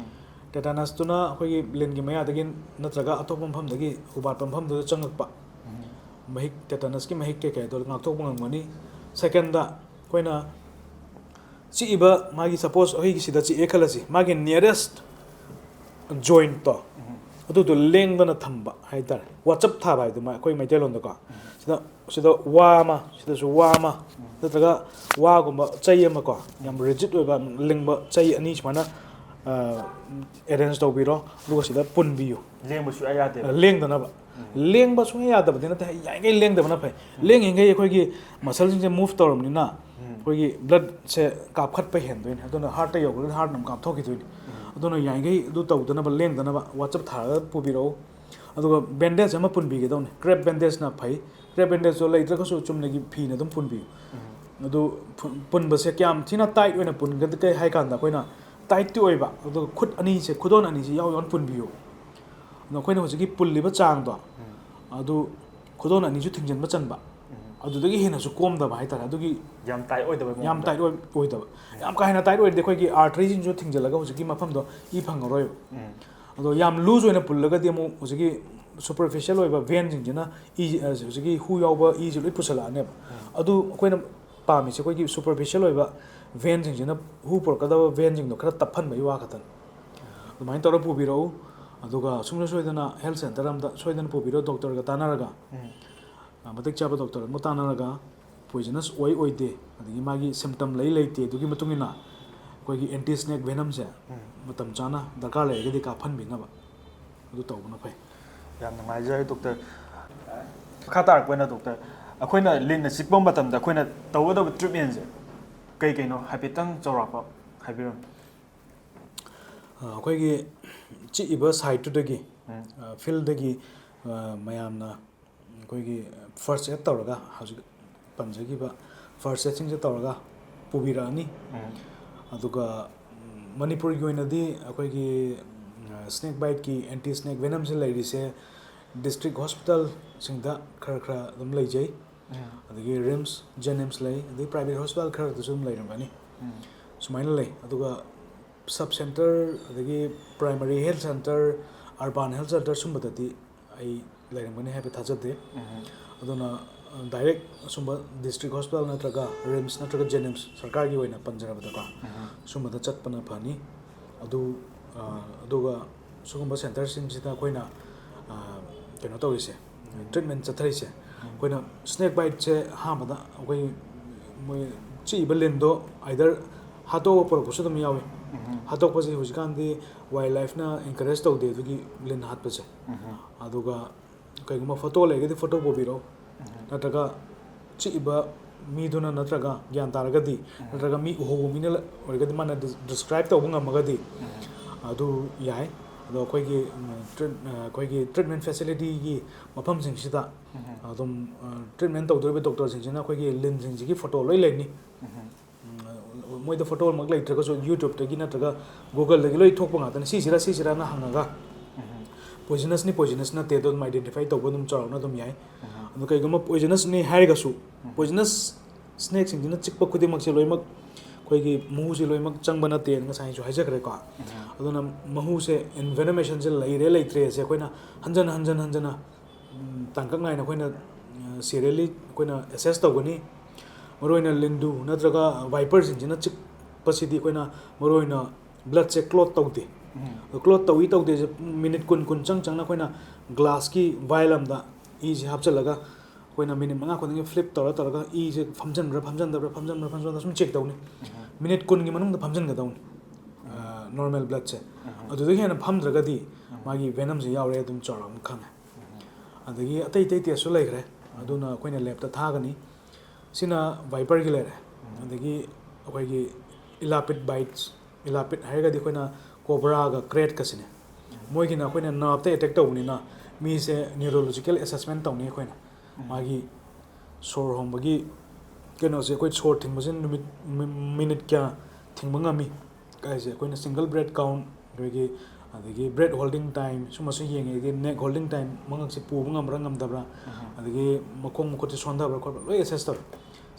Tetanusꯇꯨꯅ ꯑꯩꯈꯣꯏꯒꯤ ꯂꯤꯟꯒꯤ ꯃꯌꯥꯗꯒꯤ ꯅꯠꯇ꯭ꯔꯒ ꯑꯇꯣꯞꯄ ꯃꯐꯝꯗꯒꯤ ꯍꯨꯕꯥꯠꯄ ꯃꯐꯝꯗꯨꯗ ꯆꯪꯉꯛꯄ ꯃꯍꯤꯛ, tetanusꯀꯤ ꯃꯍꯤꯛ ꯀꯩꯀꯩꯗꯣ ꯉꯥꯛꯊꯣꯛꯄ ꯉꯝꯒꯅꯤ꯫ Secondꯗ, ꯑꯩꯈꯣꯏꯅ ꯆꯤꯛꯏꯕ ꯃꯥꯒꯤ, suppose ꯑꯩꯈꯣꯏꯒꯤ ꯁꯤꯗ ꯆꯤꯛꯑꯦ ꯈꯜꯂꯁꯤ, ꯃꯥꯒꯤ nearest jointꯇꯣ, ꯑꯗꯨꯗꯣ ꯂꯦꯡꯗꯅ ꯊꯝꯕ ꯍꯥꯏꯇꯥꯔꯦ, ꯋꯥꯆꯞ ꯊꯥꯕ ꯍꯥꯏꯗꯣ ꯑꯩꯈꯣꯏ ꯃꯩꯇꯩꯂꯣꯟꯗꯀꯣ꯫ ꯁꯤꯗ, ꯁꯤꯗ ꯋꯥ ꯑꯃ, ꯁꯤꯗꯁꯨ ꯋꯥ ꯑꯃ, ꯅꯠꯇ꯭ꯔꯒ ꯋꯥꯒꯨꯝꯕ ꯆꯩ ꯑꯃꯀꯣ, ꯌꯥꯝ rigid ꯑꯣꯏꯕ, ꯂꯤꯡꯕ ꯆꯩ ꯑꯅꯤ ꯁꯨꯃꯥꯏꯅ arrange ꯇꯧꯕꯤꯔꯣ, ꯑꯗꯨꯒ ꯁꯤꯗ ꯄꯨꯟꯕꯤꯌꯨ꯫ ꯂꯦꯡꯕ ꯁꯨꯡꯌꯥ ꯌꯥꯗꯦꯕ꯫ ꯂꯦꯡꯗꯅꯕ꯫ ꯂꯦꯡꯕ ꯁꯨꯡꯌꯥ ꯌꯥꯗꯕꯗꯤ ꯅꯠꯇꯦ, ꯌꯥꯔꯤꯈꯩ ꯂꯦꯡꯗꯕꯅ ꯐꯩ꯫ ꯂꯦꯡꯉꯤꯈꯩ ꯑꯩꯈꯣꯏꯒꯤ muscleꯁꯤꯡꯁꯦ move ꯇꯧꯔꯕꯅꯤꯅ ꯑꯩꯈꯣꯏꯒꯤ bloodꯁꯦ ꯀꯥꯞꯈꯠꯄ ꯍꯦꯟꯗꯣꯏꯅꯤ, ꯑꯗꯨꯅ heartꯇ ꯌꯧꯈ꯭ꯔꯒꯗꯤ heartꯅ ꯑꯃꯨꯛ ꯀꯥꯞꯊꯣꯛꯈꯤꯗꯣꯏꯅꯤ꯫ ꯑꯗꯨꯅ ꯌꯥꯔꯤꯈꯩ ꯑꯗꯨ ꯇꯧꯗꯅꯕ, ꯂꯦꯡꯗꯅꯕ ꯋꯥꯆꯞ ꯊꯥꯔꯒ ꯄꯨꯕꯤꯔꯛꯎ꯫ ꯑꯗꯨꯒ bandage ꯑꯃ ꯄꯨꯟꯕꯤꯒꯗꯧꯅꯤ, crepe bandageꯅ ꯐꯩ꯫ Crepe bandageꯇꯣ ꯂꯩꯇ꯭ꯔꯒꯁꯨ ꯆꯨꯝꯅꯒꯤ ꯐꯤꯅ ꯑꯗꯨꯝ ꯄꯨꯟꯕꯤꯌꯨ꯫ ꯑꯗꯨ ꯄꯨꯟꯕꯁꯦ ꯀꯌꯥꯝ ꯊꯤꯅ tight ꯑꯣꯏꯅ ꯄꯨꯟꯒꯗꯒꯦ ꯍꯥꯏ ꯀꯥꯟꯗ, ꯑꯩꯈꯣꯏꯅ tightꯇꯤ ꯑꯣꯏꯕ, ꯑꯗꯨꯒ ꯈꯨꯠ ꯑꯅꯤꯁꯦ, ꯈꯨꯗꯣꯟ ꯑꯅꯤꯁꯦ ꯌꯥꯎ ꯌꯥꯎꯅ ꯄꯨꯟꯕꯤꯌꯨ꯫ ꯑꯗꯣ ꯑꯩꯈꯣꯏꯅ ꯍꯧꯖꯤꯛꯀꯤ ꯄꯨꯜꯂꯤꯕ ꯆꯥꯡꯗꯣ, ꯑꯗꯨ ꯈꯨꯗꯣꯟ ꯑꯅꯤꯁꯨ ꯊꯤꯡꯖꯤꯟꯕ ꯆꯟꯕ, ꯑꯗꯨꯗꯒꯤ ꯍꯦꯟꯅꯁꯨ ꯀꯣꯝꯗꯕ ꯍꯥꯏꯇꯥꯔꯦ꯫ ꯑꯗꯨꯒꯤ ꯌꯥꯝ tight ꯑꯣꯏꯗꯕ ꯌꯥꯝ ꯃꯑꯣꯡꯗ꯫ Tight ꯑꯣꯏ-, ꯑꯣꯏꯗꯕ꯫ ꯌꯥꯝ ꯀꯥ ꯍꯦꯟꯅ tight ꯑꯣꯏꯔꯗꯤ ꯑꯩꯈꯣꯏꯒꯤ arteryꯁꯤꯡꯁꯨ ꯊꯤꯡꯖꯤꯜꯂꯒ ꯍꯧꯖꯤꯛꯀꯤ ꯃꯐꯝꯗꯣ ꯏ ꯐꯪꯉꯔꯣꯏꯕ꯫ ꯑꯗꯣ ꯌꯥꯝ loose ꯑꯣꯏꯅ ꯄꯨꯜꯂꯒꯗꯤ ꯑꯃꯨꯛ ꯍꯧꯖꯤꯛꯀꯤ superficial ꯑꯣꯏꯕ veinꯁꯤꯡꯁꯤꯅ ꯏ, ꯑ, ꯍꯧꯖꯤꯛꯀꯤ ꯍꯨ ꯌꯥꯎꯕ ꯏꯁꯦ ꯂꯣꯏ ꯄꯨꯁꯜꯂꯛꯑꯅꯦꯕ꯫ ꯑꯗꯨ ꯑꯩꯈꯣꯏꯅ ꯄꯥꯝꯃꯤꯁꯦ ꯑꯩꯈꯣꯏꯒꯤ superficial ꯑꯣꯏꯕ veinꯁꯤꯡꯁꯤꯅ, ꯍꯨ ꯄꯨꯔꯛꯀꯗꯕ veinꯁꯤꯡꯗꯣ ꯈꯔ ꯇꯞꯍꯟꯕꯒꯤ ꯋꯥ ꯈꯛꯇꯅꯤ꯫ ꯑꯗꯨꯃꯥꯏꯅ ꯇꯧꯔ ꯄꯨꯕꯤꯔꯛꯎ꯫ ꯑꯗꯨꯒ ꯁꯨꯡꯁꯣꯏ ꯁꯣꯏꯗꯅ health centre ꯑꯃꯗ ꯁꯣꯏꯗꯅ ꯄꯨꯕꯤꯔꯣ, doctorꯒ ꯇꯥꯟꯅꯔꯒ꯫ ꯃꯇꯤꯛ ꯆꯥꯕ doctor ꯑꯃ ꯇꯥꯟꯅꯔꯒ, poisonous ꯑꯣꯏ ꯑꯣꯏꯗꯦ, ꯑꯗꯒꯤ ꯃꯥꯒꯤ symptom ꯂꯩ ꯂꯩꯇꯦ, ꯑꯗꯨꯒꯤ ꯃꯇꯨꯡ ꯏꯟꯅ ꯑꯩꯈꯣꯏꯒꯤ ꯑꯦꯟꯇꯤ ꯁ꯭ꯅꯦꯛ ꯚꯦꯅꯝꯁꯦ ꯃꯇꯝ ꯆꯥꯅ ꯗꯔꯀꯥꯔ ꯂꯩꯔꯒꯗꯤ ꯀꯥꯞꯍꯟꯕꯤꯅꯕ ꯑꯗꯨ ꯇꯧꯕꯅ ꯐꯩ꯫ ꯌꯥꯝ ꯅꯨꯡꯉꯥꯏꯖꯔꯦ ꯗꯣꯛꯇꯔ꯫ ꯃꯈꯥ ꯇꯥꯔꯛꯄ ꯑꯣꯏꯅ ꯗꯣꯛꯇꯔ, ꯑꯩꯈꯣꯏꯅ ꯂꯤꯟꯅ ꯆꯤꯛꯄ ꯃꯇꯝꯗ ꯑꯩꯈꯣꯏꯅ ꯇꯧꯒꯗꯕ ꯇ꯭ꯔꯤꯠꯃꯦꯟꯁꯦ ꯀꯩ ꯀꯩꯅꯣ ꯍꯥꯏꯐꯦꯠꯇꯪ ꯆꯥꯎꯔꯥꯛꯄ ꯍꯥꯏꯕꯤꯔꯝꯃꯨ꯫ ꯑꯩꯈꯣꯏꯒꯤ ꯆꯤꯛꯏꯕ ꯁꯥꯏꯠꯇꯨꯗꯒꯤ, ꯐꯤꯜꯗꯒꯤ ꯃꯌꯥꯝꯅ ꯑꯩꯈꯣꯏꯒꯤ ꯐꯥꯔꯁ ꯑꯦꯗ ꯇꯧꯔꯒ, ꯍꯧꯖꯤꯛ ꯄꯟꯖꯈꯤꯕ ꯐꯥꯔꯁ ꯑꯦꯗꯁꯤꯡꯁꯦ ꯇꯧꯔꯒ ꯄꯨꯕꯤꯔꯛꯑꯅꯤ꯫ ꯑꯗꯨꯒ ꯃꯅꯤꯄꯨꯔꯒꯤ ꯑꯣꯏꯅꯗꯤ ꯑꯩꯈꯣꯏꯒꯤ ꯁ꯭ꯅꯦꯛ ꯕꯥꯏꯠꯀꯤ ꯑꯦꯟꯇꯤ ꯁ꯭ꯅꯦꯛ ꯚꯦꯅꯝꯁꯦ ꯂꯩꯔꯤꯁꯦ ꯗꯤꯁꯇ꯭ꯔꯤꯛ ꯍꯣꯁꯄꯤꯇꯥꯜꯁꯤꯡꯗ ꯈꯔ ꯈꯔ ꯑꯗꯨꯝ ꯂꯩꯖꯩ꯫ ꯑꯗꯒꯤ ꯔꯤꯝꯁ, ꯖꯦꯅꯤꯝꯁ ꯂꯩ, ꯑꯗꯩ ꯄ꯭ꯔꯥꯏꯚꯦꯠ ꯍꯣꯁꯄꯤꯇꯥꯜ ꯈꯔꯗꯁꯨ ꯑꯗꯨꯝ ꯂꯩꯔꯝꯒꯅꯤ꯫ ꯁꯨꯃꯥꯏꯅ ꯂꯩ꯫ ꯑꯗꯨꯒ ꯁꯕ ꯁꯦꯟꯇꯔ, ꯑꯗꯒꯤ primary health centre, urban health centre ꯁꯨꯝꯕꯗꯗꯤ ꯑꯩ ꯂꯩꯔꯝꯒꯅꯤ ꯍꯥꯏꯕ ꯊꯥꯖꯗꯦ꯫ ꯑꯗꯨꯅ ꯗꯥꯏꯔꯦꯛ ꯑꯁꯨꯝꯕ ꯗꯤꯁꯇ꯭ꯔꯤꯛ ꯍꯣꯁꯄꯤꯇꯥꯜ ꯅꯠꯇ꯭ꯔꯒ ꯔꯤꯝꯁ ꯅꯠꯇ꯭ꯔꯒ ꯖꯦꯅꯤꯝꯁ ꯁꯔꯀꯥꯔꯒꯤ ꯑꯣꯏꯅ ꯄꯟꯖꯔꯕꯗꯀꯣ, ꯁꯨꯝꯕꯗ ꯆꯠꯄꯅ ꯐꯅꯤ꯫ ꯑꯗꯨ ꯑꯗꯨꯒ ꯁꯤꯒꯨꯝꯕ ꯁꯦꯟꯇꯔꯁꯤꯡꯁꯤꯗ ꯑꯩꯈꯣꯏꯅ ꯀꯩꯅꯣ ꯇꯧꯔꯤꯁꯦ, ꯇ꯭ꯔꯤꯠꯃꯦꯟ ꯆꯠꯊꯔꯤꯁꯦ, ꯑꯩꯈꯣꯏꯅ ꯁ꯭ꯅꯦꯛ ꯕꯥꯏꯠꯁꯦ ꯑꯍꯥꯟꯕꯗ ꯑꯩꯈꯣꯏ ꯃꯣꯏ ꯆꯤꯛꯏꯕ ꯂꯤꯟꯗꯣ ꯑꯥꯏꯗꯔ ꯍꯥꯠꯇꯣꯛꯑꯒ ꯄꯨꯔꯛꯄꯁꯨ ꯑꯗꯨꯝ ꯌꯥꯎꯏ꯫ ꯍꯥꯠꯇꯣꯛꯄꯁꯦ ꯍꯧꯖꯤꯛꯀꯥꯟꯗꯤ ꯋꯥꯏꯜ ꯂꯥꯏꯐꯅ ꯑꯦꯟꯀꯔꯦꯖ ꯇꯧꯗꯦ ꯑꯗꯨꯒꯤ ꯂꯤꯟ ꯍꯥꯠꯄꯁꯦ꯫ ꯑꯗꯨꯒ ꯀꯩꯒꯨꯝꯕ ꯐꯣꯇꯣ ꯂꯩꯔꯒꯗꯤ ꯐꯣꯇꯣ ꯄꯨꯕꯤꯔꯛꯑꯣ, ꯅꯠꯇ꯭ꯔꯒ ꯆꯤꯛꯏꯕ ꯃꯤꯗꯨꯅ ꯅꯠꯇ꯭ꯔꯒ ꯒ꯭ꯌꯥꯟ ꯇꯥꯔꯒꯗꯤ, ꯅꯠꯇ꯭ꯔꯒ ꯃꯤ ꯎꯍꯧꯕ ꯃꯤꯅ ꯑꯣꯏꯔꯒꯗꯤ, ꯃꯥꯅ ꯗꯤꯁꯀ꯭ꯔꯥꯏꯕ ꯇꯧꯕ ꯉꯝꯃꯒꯗꯤ ꯑꯗꯨ ꯌꯥꯏ꯫ ꯑꯗꯣ ꯑꯩꯈꯣꯏꯒꯤ, ꯑꯩꯈꯣꯏꯒꯤ ꯇ꯭ꯔꯤꯠꯃꯦꯟ ꯐꯦꯁꯤꯂꯤꯇꯤꯒꯤ ꯃꯐꯝꯁꯤꯡꯁꯤꯗ ꯑꯗꯨꯝ ꯇ꯭ꯔꯤꯠꯃꯦꯟ ꯇꯧꯗꯣꯔꯤꯕ ꯗꯣꯛꯇꯔꯁꯤꯡꯁꯤꯅ ꯑꯩꯈꯣꯏꯒꯤ ꯂꯤꯟꯁꯤꯡꯁꯤꯒꯤ ꯐꯣꯇꯣ ꯂꯣꯏ ꯂꯩꯅꯤ꯫ ꯃꯣꯏꯗ ꯐꯣꯇꯣꯃꯛ ꯂꯩꯇ꯭ꯔꯒꯁꯨ ꯌꯨꯇ꯭ꯌꯨꯕꯇꯒꯤ ꯅꯠꯇ꯭ꯔꯒ ꯒꯨꯒꯜꯗꯒꯤ ꯂꯣꯏ ꯊꯣꯛꯄ ꯉꯥꯛꯇꯅꯤ꯫ ꯁꯤꯁꯤꯔꯥ ꯁꯤꯁꯤꯔꯥꯅ ꯍꯪꯉꯒ ꯄꯣꯏꯖꯅꯁꯅꯤ, ꯄꯣꯏꯖꯅꯁ ꯅꯠꯇꯦ ꯑꯗꯣ ꯑꯗꯨꯝ ꯑꯥꯏꯗꯦꯟꯇꯤꯐꯥꯏ ꯇꯧꯕ ꯑꯗꯨꯝ ꯆꯥꯎꯔꯥꯛꯅ ꯑꯗꯨꯝ ꯌꯥꯏ꯫ ꯑꯗꯣ ꯀꯩꯒꯨꯝꯕ ꯄꯣꯏꯖꯅꯁꯅꯤ ꯍꯥꯏꯔꯒꯁꯨ, ꯄꯣꯏꯖꯅꯁ ꯁ꯭ꯅꯦꯛꯁꯤꯡꯁꯤꯅ ꯆꯤꯛꯄ ꯈꯨꯗꯤꯡꯃꯛꯁꯦ ꯂꯣꯏꯅꯃꯛ ꯑꯩꯈꯣꯏꯒꯤ ꯃꯍꯨꯁꯦ ꯂꯣꯏꯅꯃꯛ ꯆꯪꯕ ꯅꯠꯇꯦꯅ ꯉꯁꯥꯏꯁꯨ ꯍꯥꯏꯖꯈ꯭ꯔꯦꯀꯣ꯫ ꯑꯗꯨꯅ ꯃꯍꯨꯁꯦ, ꯏꯟꯚꯦꯅꯣꯃꯦꯁꯟꯁꯦ ꯂꯩꯔꯦ ꯂꯩꯇ꯭ꯔꯦꯁꯦ ꯑꯩꯈꯣꯏꯅ ꯍꯟꯖꯟ ꯍꯟꯖꯟ ꯍꯟꯖꯟꯅ ꯇꯥꯡꯀꯛ ꯅꯥꯏꯅ ꯑꯩꯈꯣꯏꯅ ꯁꯤꯔꯤꯌꯦꯜꯂꯤ ꯑꯩꯈꯣꯏꯅ ꯑꯦꯁꯦꯁ ꯇꯧꯒꯅꯤ꯫ ꯃꯔꯨꯑꯣꯏꯅ ꯂꯤꯟꯗꯨ ꯅꯠꯇ꯭ꯔꯒ ꯚꯥꯏꯄꯔꯁꯤꯡꯁꯤꯅ ꯆꯤꯛꯄꯁꯤꯗꯤ ꯑꯩꯈꯣꯏꯅ ꯃꯔꯨꯑꯣꯏꯅ ꯕ꯭ꯂꯗꯁꯦ ꯀ꯭ꯂꯣꯠ ꯇꯧꯗꯦ꯫ ꯑꯗꯣ ꯀ꯭ꯂꯣꯠ ꯇꯧꯏ ꯇꯧꯗꯦꯁꯦ ꯃꯤꯅꯤꯠ ꯀꯨꯟ, ꯀꯨꯟ ꯆꯪ ꯆꯪꯅ ꯑꯩꯈꯣꯏꯅ ꯒ꯭ꯂꯥꯁꯀꯤ ꯚꯥꯏꯜ ꯑꯃꯗ ꯏꯁꯦ ꯍꯥꯞꯆꯤꯜꯂꯒ ꯑꯩꯈꯣꯏꯅ ꯃꯤꯅꯤꯠ ꯃꯉꯥ ꯈꯨꯗꯤꯡꯒꯤ ꯐ꯭ꯂꯤꯞ ꯇꯧꯔ ꯇꯧꯔꯒ ꯏꯁꯦ ꯐꯝꯖꯟꯕ꯭ꯔꯥ ꯐꯝꯖꯟꯗꯕ꯭ꯔꯥ, ꯐꯝꯖꯟꯕ꯭ꯔꯥ ꯐꯝꯖꯟꯗꯕ꯭ꯔꯥ ꯁꯨꯝ ꯆꯦꯛ ꯇꯧꯅꯤ꯫ ꯃꯤꯅꯤꯠ ꯀꯨꯟꯒꯤ ꯃꯅꯨꯡꯗ ꯐꯝꯖꯤꯟꯒꯗꯧꯅꯤ ꯅꯣꯔꯃꯦꯜ ꯕ꯭ꯂꯠꯁꯦ꯫ ꯑꯗꯨꯗꯒꯤ ꯍꯦꯟꯅ ꯐꯝꯗ꯭ꯔꯒꯗꯤ ꯃꯥꯒꯤ ꯚꯦꯅꯝꯁꯦ ꯌꯥꯎꯔꯦ ꯑꯗꯨꯝ ꯆꯥꯎꯔꯥꯛꯅ ꯈꯪꯉꯦ꯫ ꯑꯗꯒꯤ ꯑꯇꯩ ꯑꯇꯩ ꯇꯦꯁꯁꯨ ꯂꯩꯈ꯭ꯔꯦ꯫ ꯑꯗꯨꯅ ꯑꯩꯈꯣꯏꯅ ꯂꯦꯞꯇ ꯊꯥꯒꯅꯤ꯫ ꯁꯤꯅ ꯚꯥꯏꯄꯔꯒꯤ ꯂꯩꯔꯦ꯫ ꯑꯗꯒꯤ ꯑꯩꯈꯣꯏꯒꯤ ꯏꯂꯥꯄꯤꯠ ꯕꯥꯏꯠꯁ, ꯏꯂꯥꯄꯤꯠ ꯍꯥꯏꯔꯒꯗꯤ ꯑꯩꯈꯣꯏꯅ ꯀꯣꯕ꯭ꯔꯥꯒ ꯀ꯭ꯔꯦꯠꯀꯁꯤꯅꯦ꯫ ꯃꯣꯏꯒꯤꯅ ꯑꯩꯈꯣꯏꯅ ꯅꯥꯞꯇ ꯑꯦꯇꯦꯛ ꯇꯧꯕꯅꯤꯅ ꯃꯤꯁꯦ ꯅ꯭ꯌꯨꯔꯣꯂꯣꯖꯤꯀꯦꯜ ꯑꯦꯁꯦꯁꯃꯦꯟ ꯇꯧꯅꯤ ꯑꯩꯈꯣꯏꯅ꯫ ꯃꯥꯒꯤ ꯁꯣꯔ ꯍꯣꯟꯕꯒꯤ ꯀꯩꯅꯣꯁꯦ, ꯑꯩꯈꯣꯏ ꯁꯣꯔ ꯊꯤꯡꯕꯁꯦ ꯅꯨꯃꯤꯠ, ꯃꯤ-, ꯃꯤꯅꯤꯠ ꯀꯌꯥ ꯊꯤꯡꯕ ꯉꯝꯃꯤ ꯍꯥꯏꯁꯦ ꯑꯩꯈꯣꯏꯅ single breath count, ꯑꯩꯈꯣꯏꯒꯤ, ꯑꯗꯒꯤ breath holding time ꯁꯨꯝꯕꯁꯨ ꯌꯦꯡꯉꯦ, ꯑꯗꯒꯤ neck holding time, ꯃꯉꯛꯁꯦ ꯄꯨꯕ ꯉꯝꯕ꯭ꯔꯥ ꯉꯝꯗꯕ꯭ꯔꯥ, ꯑꯗꯒꯤ ꯃꯈꯣꯡ ꯃꯈꯨꯠꯁꯦ ꯁꯣꯟꯊꯕ꯭ꯔꯥ ꯈꯣꯠꯄ꯭ꯔꯥ, ꯂꯣꯏ ꯑꯦꯁꯦꯁ ꯇꯧꯋꯦ꯫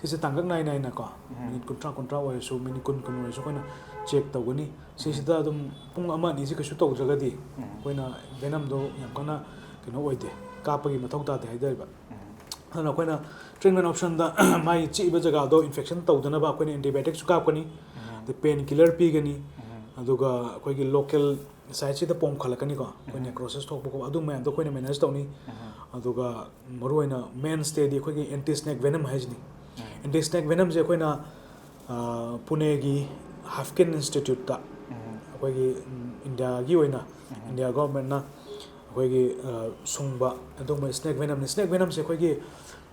ꯁꯤꯁꯦ ꯇꯥꯡꯀꯛ ꯅꯥꯏ ꯅꯥꯏꯅꯀꯣ, ꯃꯤꯅꯤꯠ ꯀꯨꯟꯊ꯭ꯔꯥ, ꯀꯨꯟꯊ꯭ꯔꯥ ꯑꯣꯏꯔꯁꯨ, ꯃꯤꯅꯤꯠ ꯀꯨꯟ, ꯀꯨꯟ ꯑꯣꯏꯔꯁꯨ ꯑꯩꯈꯣꯏꯅ ꯆꯦꯛ ꯇꯧꯒꯅꯤ꯫ ꯁꯤꯁꯤꯗ ꯑꯗꯨꯝ ꯄꯨꯡ ꯑꯃ ꯑꯅꯤꯁꯤ ꯀꯩꯁꯨ ꯇꯧꯗ꯭ꯔꯒꯗꯤ ꯑꯩꯈꯣꯏꯅ ꯚꯦꯅꯝꯗꯣ ꯌꯥꯝ ꯀꯟꯅ ꯀꯩꯅꯣ ꯑꯣꯏꯗꯦ, ꯀꯥꯞꯄꯒꯤ ꯃꯊꯧ ꯇꯥꯗꯦ ꯍꯥꯏꯗꯣꯏꯕ꯫ ꯑꯗꯨꯅ ꯑꯩꯈꯣꯏꯅ treatment optionꯗ ꯃꯥꯒꯤ ꯆꯤꯛꯏꯕ ꯖꯒꯥꯗꯣ infection ꯇꯧꯗꯅꯕ ꯑꯩꯈꯣꯏꯅ antibioticꯁꯨ ꯀꯥꯞꯀꯅꯤ, ꯑꯗꯩ pain killer ꯄꯤꯒꯅꯤ, ꯑꯗꯨꯒ ꯑꯩꯈꯣꯏꯒꯤ local siteꯁꯤꯗ ꯄꯣꯝꯈꯠꯂꯛꯀꯅꯤꯀꯣ, ꯑꯩꯈꯣꯏ necrosis ꯊꯣꯛꯄ ꯈꯣꯠꯄ, ꯑꯗꯨ ꯃꯌꯥꯝꯗꯣ ꯑꯩꯈꯣꯏꯅ manage ꯇꯧꯅꯤ꯫ ꯑꯗꯨꯒ ꯃꯔꯨꯑꯣꯏꯅ mainstayꯗꯤ ꯑꯩꯈꯣꯏꯒꯤ anti snake venom ꯍꯥꯏꯁꯤꯅꯤ꯫ Anti snake venomꯁꯦ ꯑꯩꯈꯣꯏꯅ, ꯑ, ꯄꯨꯅꯦꯒꯤ ꯍꯥꯐꯀꯤꯟ ꯏꯟꯁꯇꯤꯇ꯭ꯌꯨꯠꯇ ꯑꯩꯈꯣꯏꯒꯤ, ꯎꯝ, ꯏꯟꯗꯤꯌꯥꯒꯤ ꯑꯣꯏꯅ, ꯏꯟꯗꯤꯌꯥ ꯒꯣꯔꯃꯦꯟꯅ ꯑꯩꯈꯣꯏꯒꯤ, ꯑ, ꯁꯨꯡꯕ ꯑꯗꯨꯒꯨꯝꯕ snake venomꯅꯤ꯫ Snake venomꯁꯦ ꯑꯩꯈꯣꯏꯒꯤ,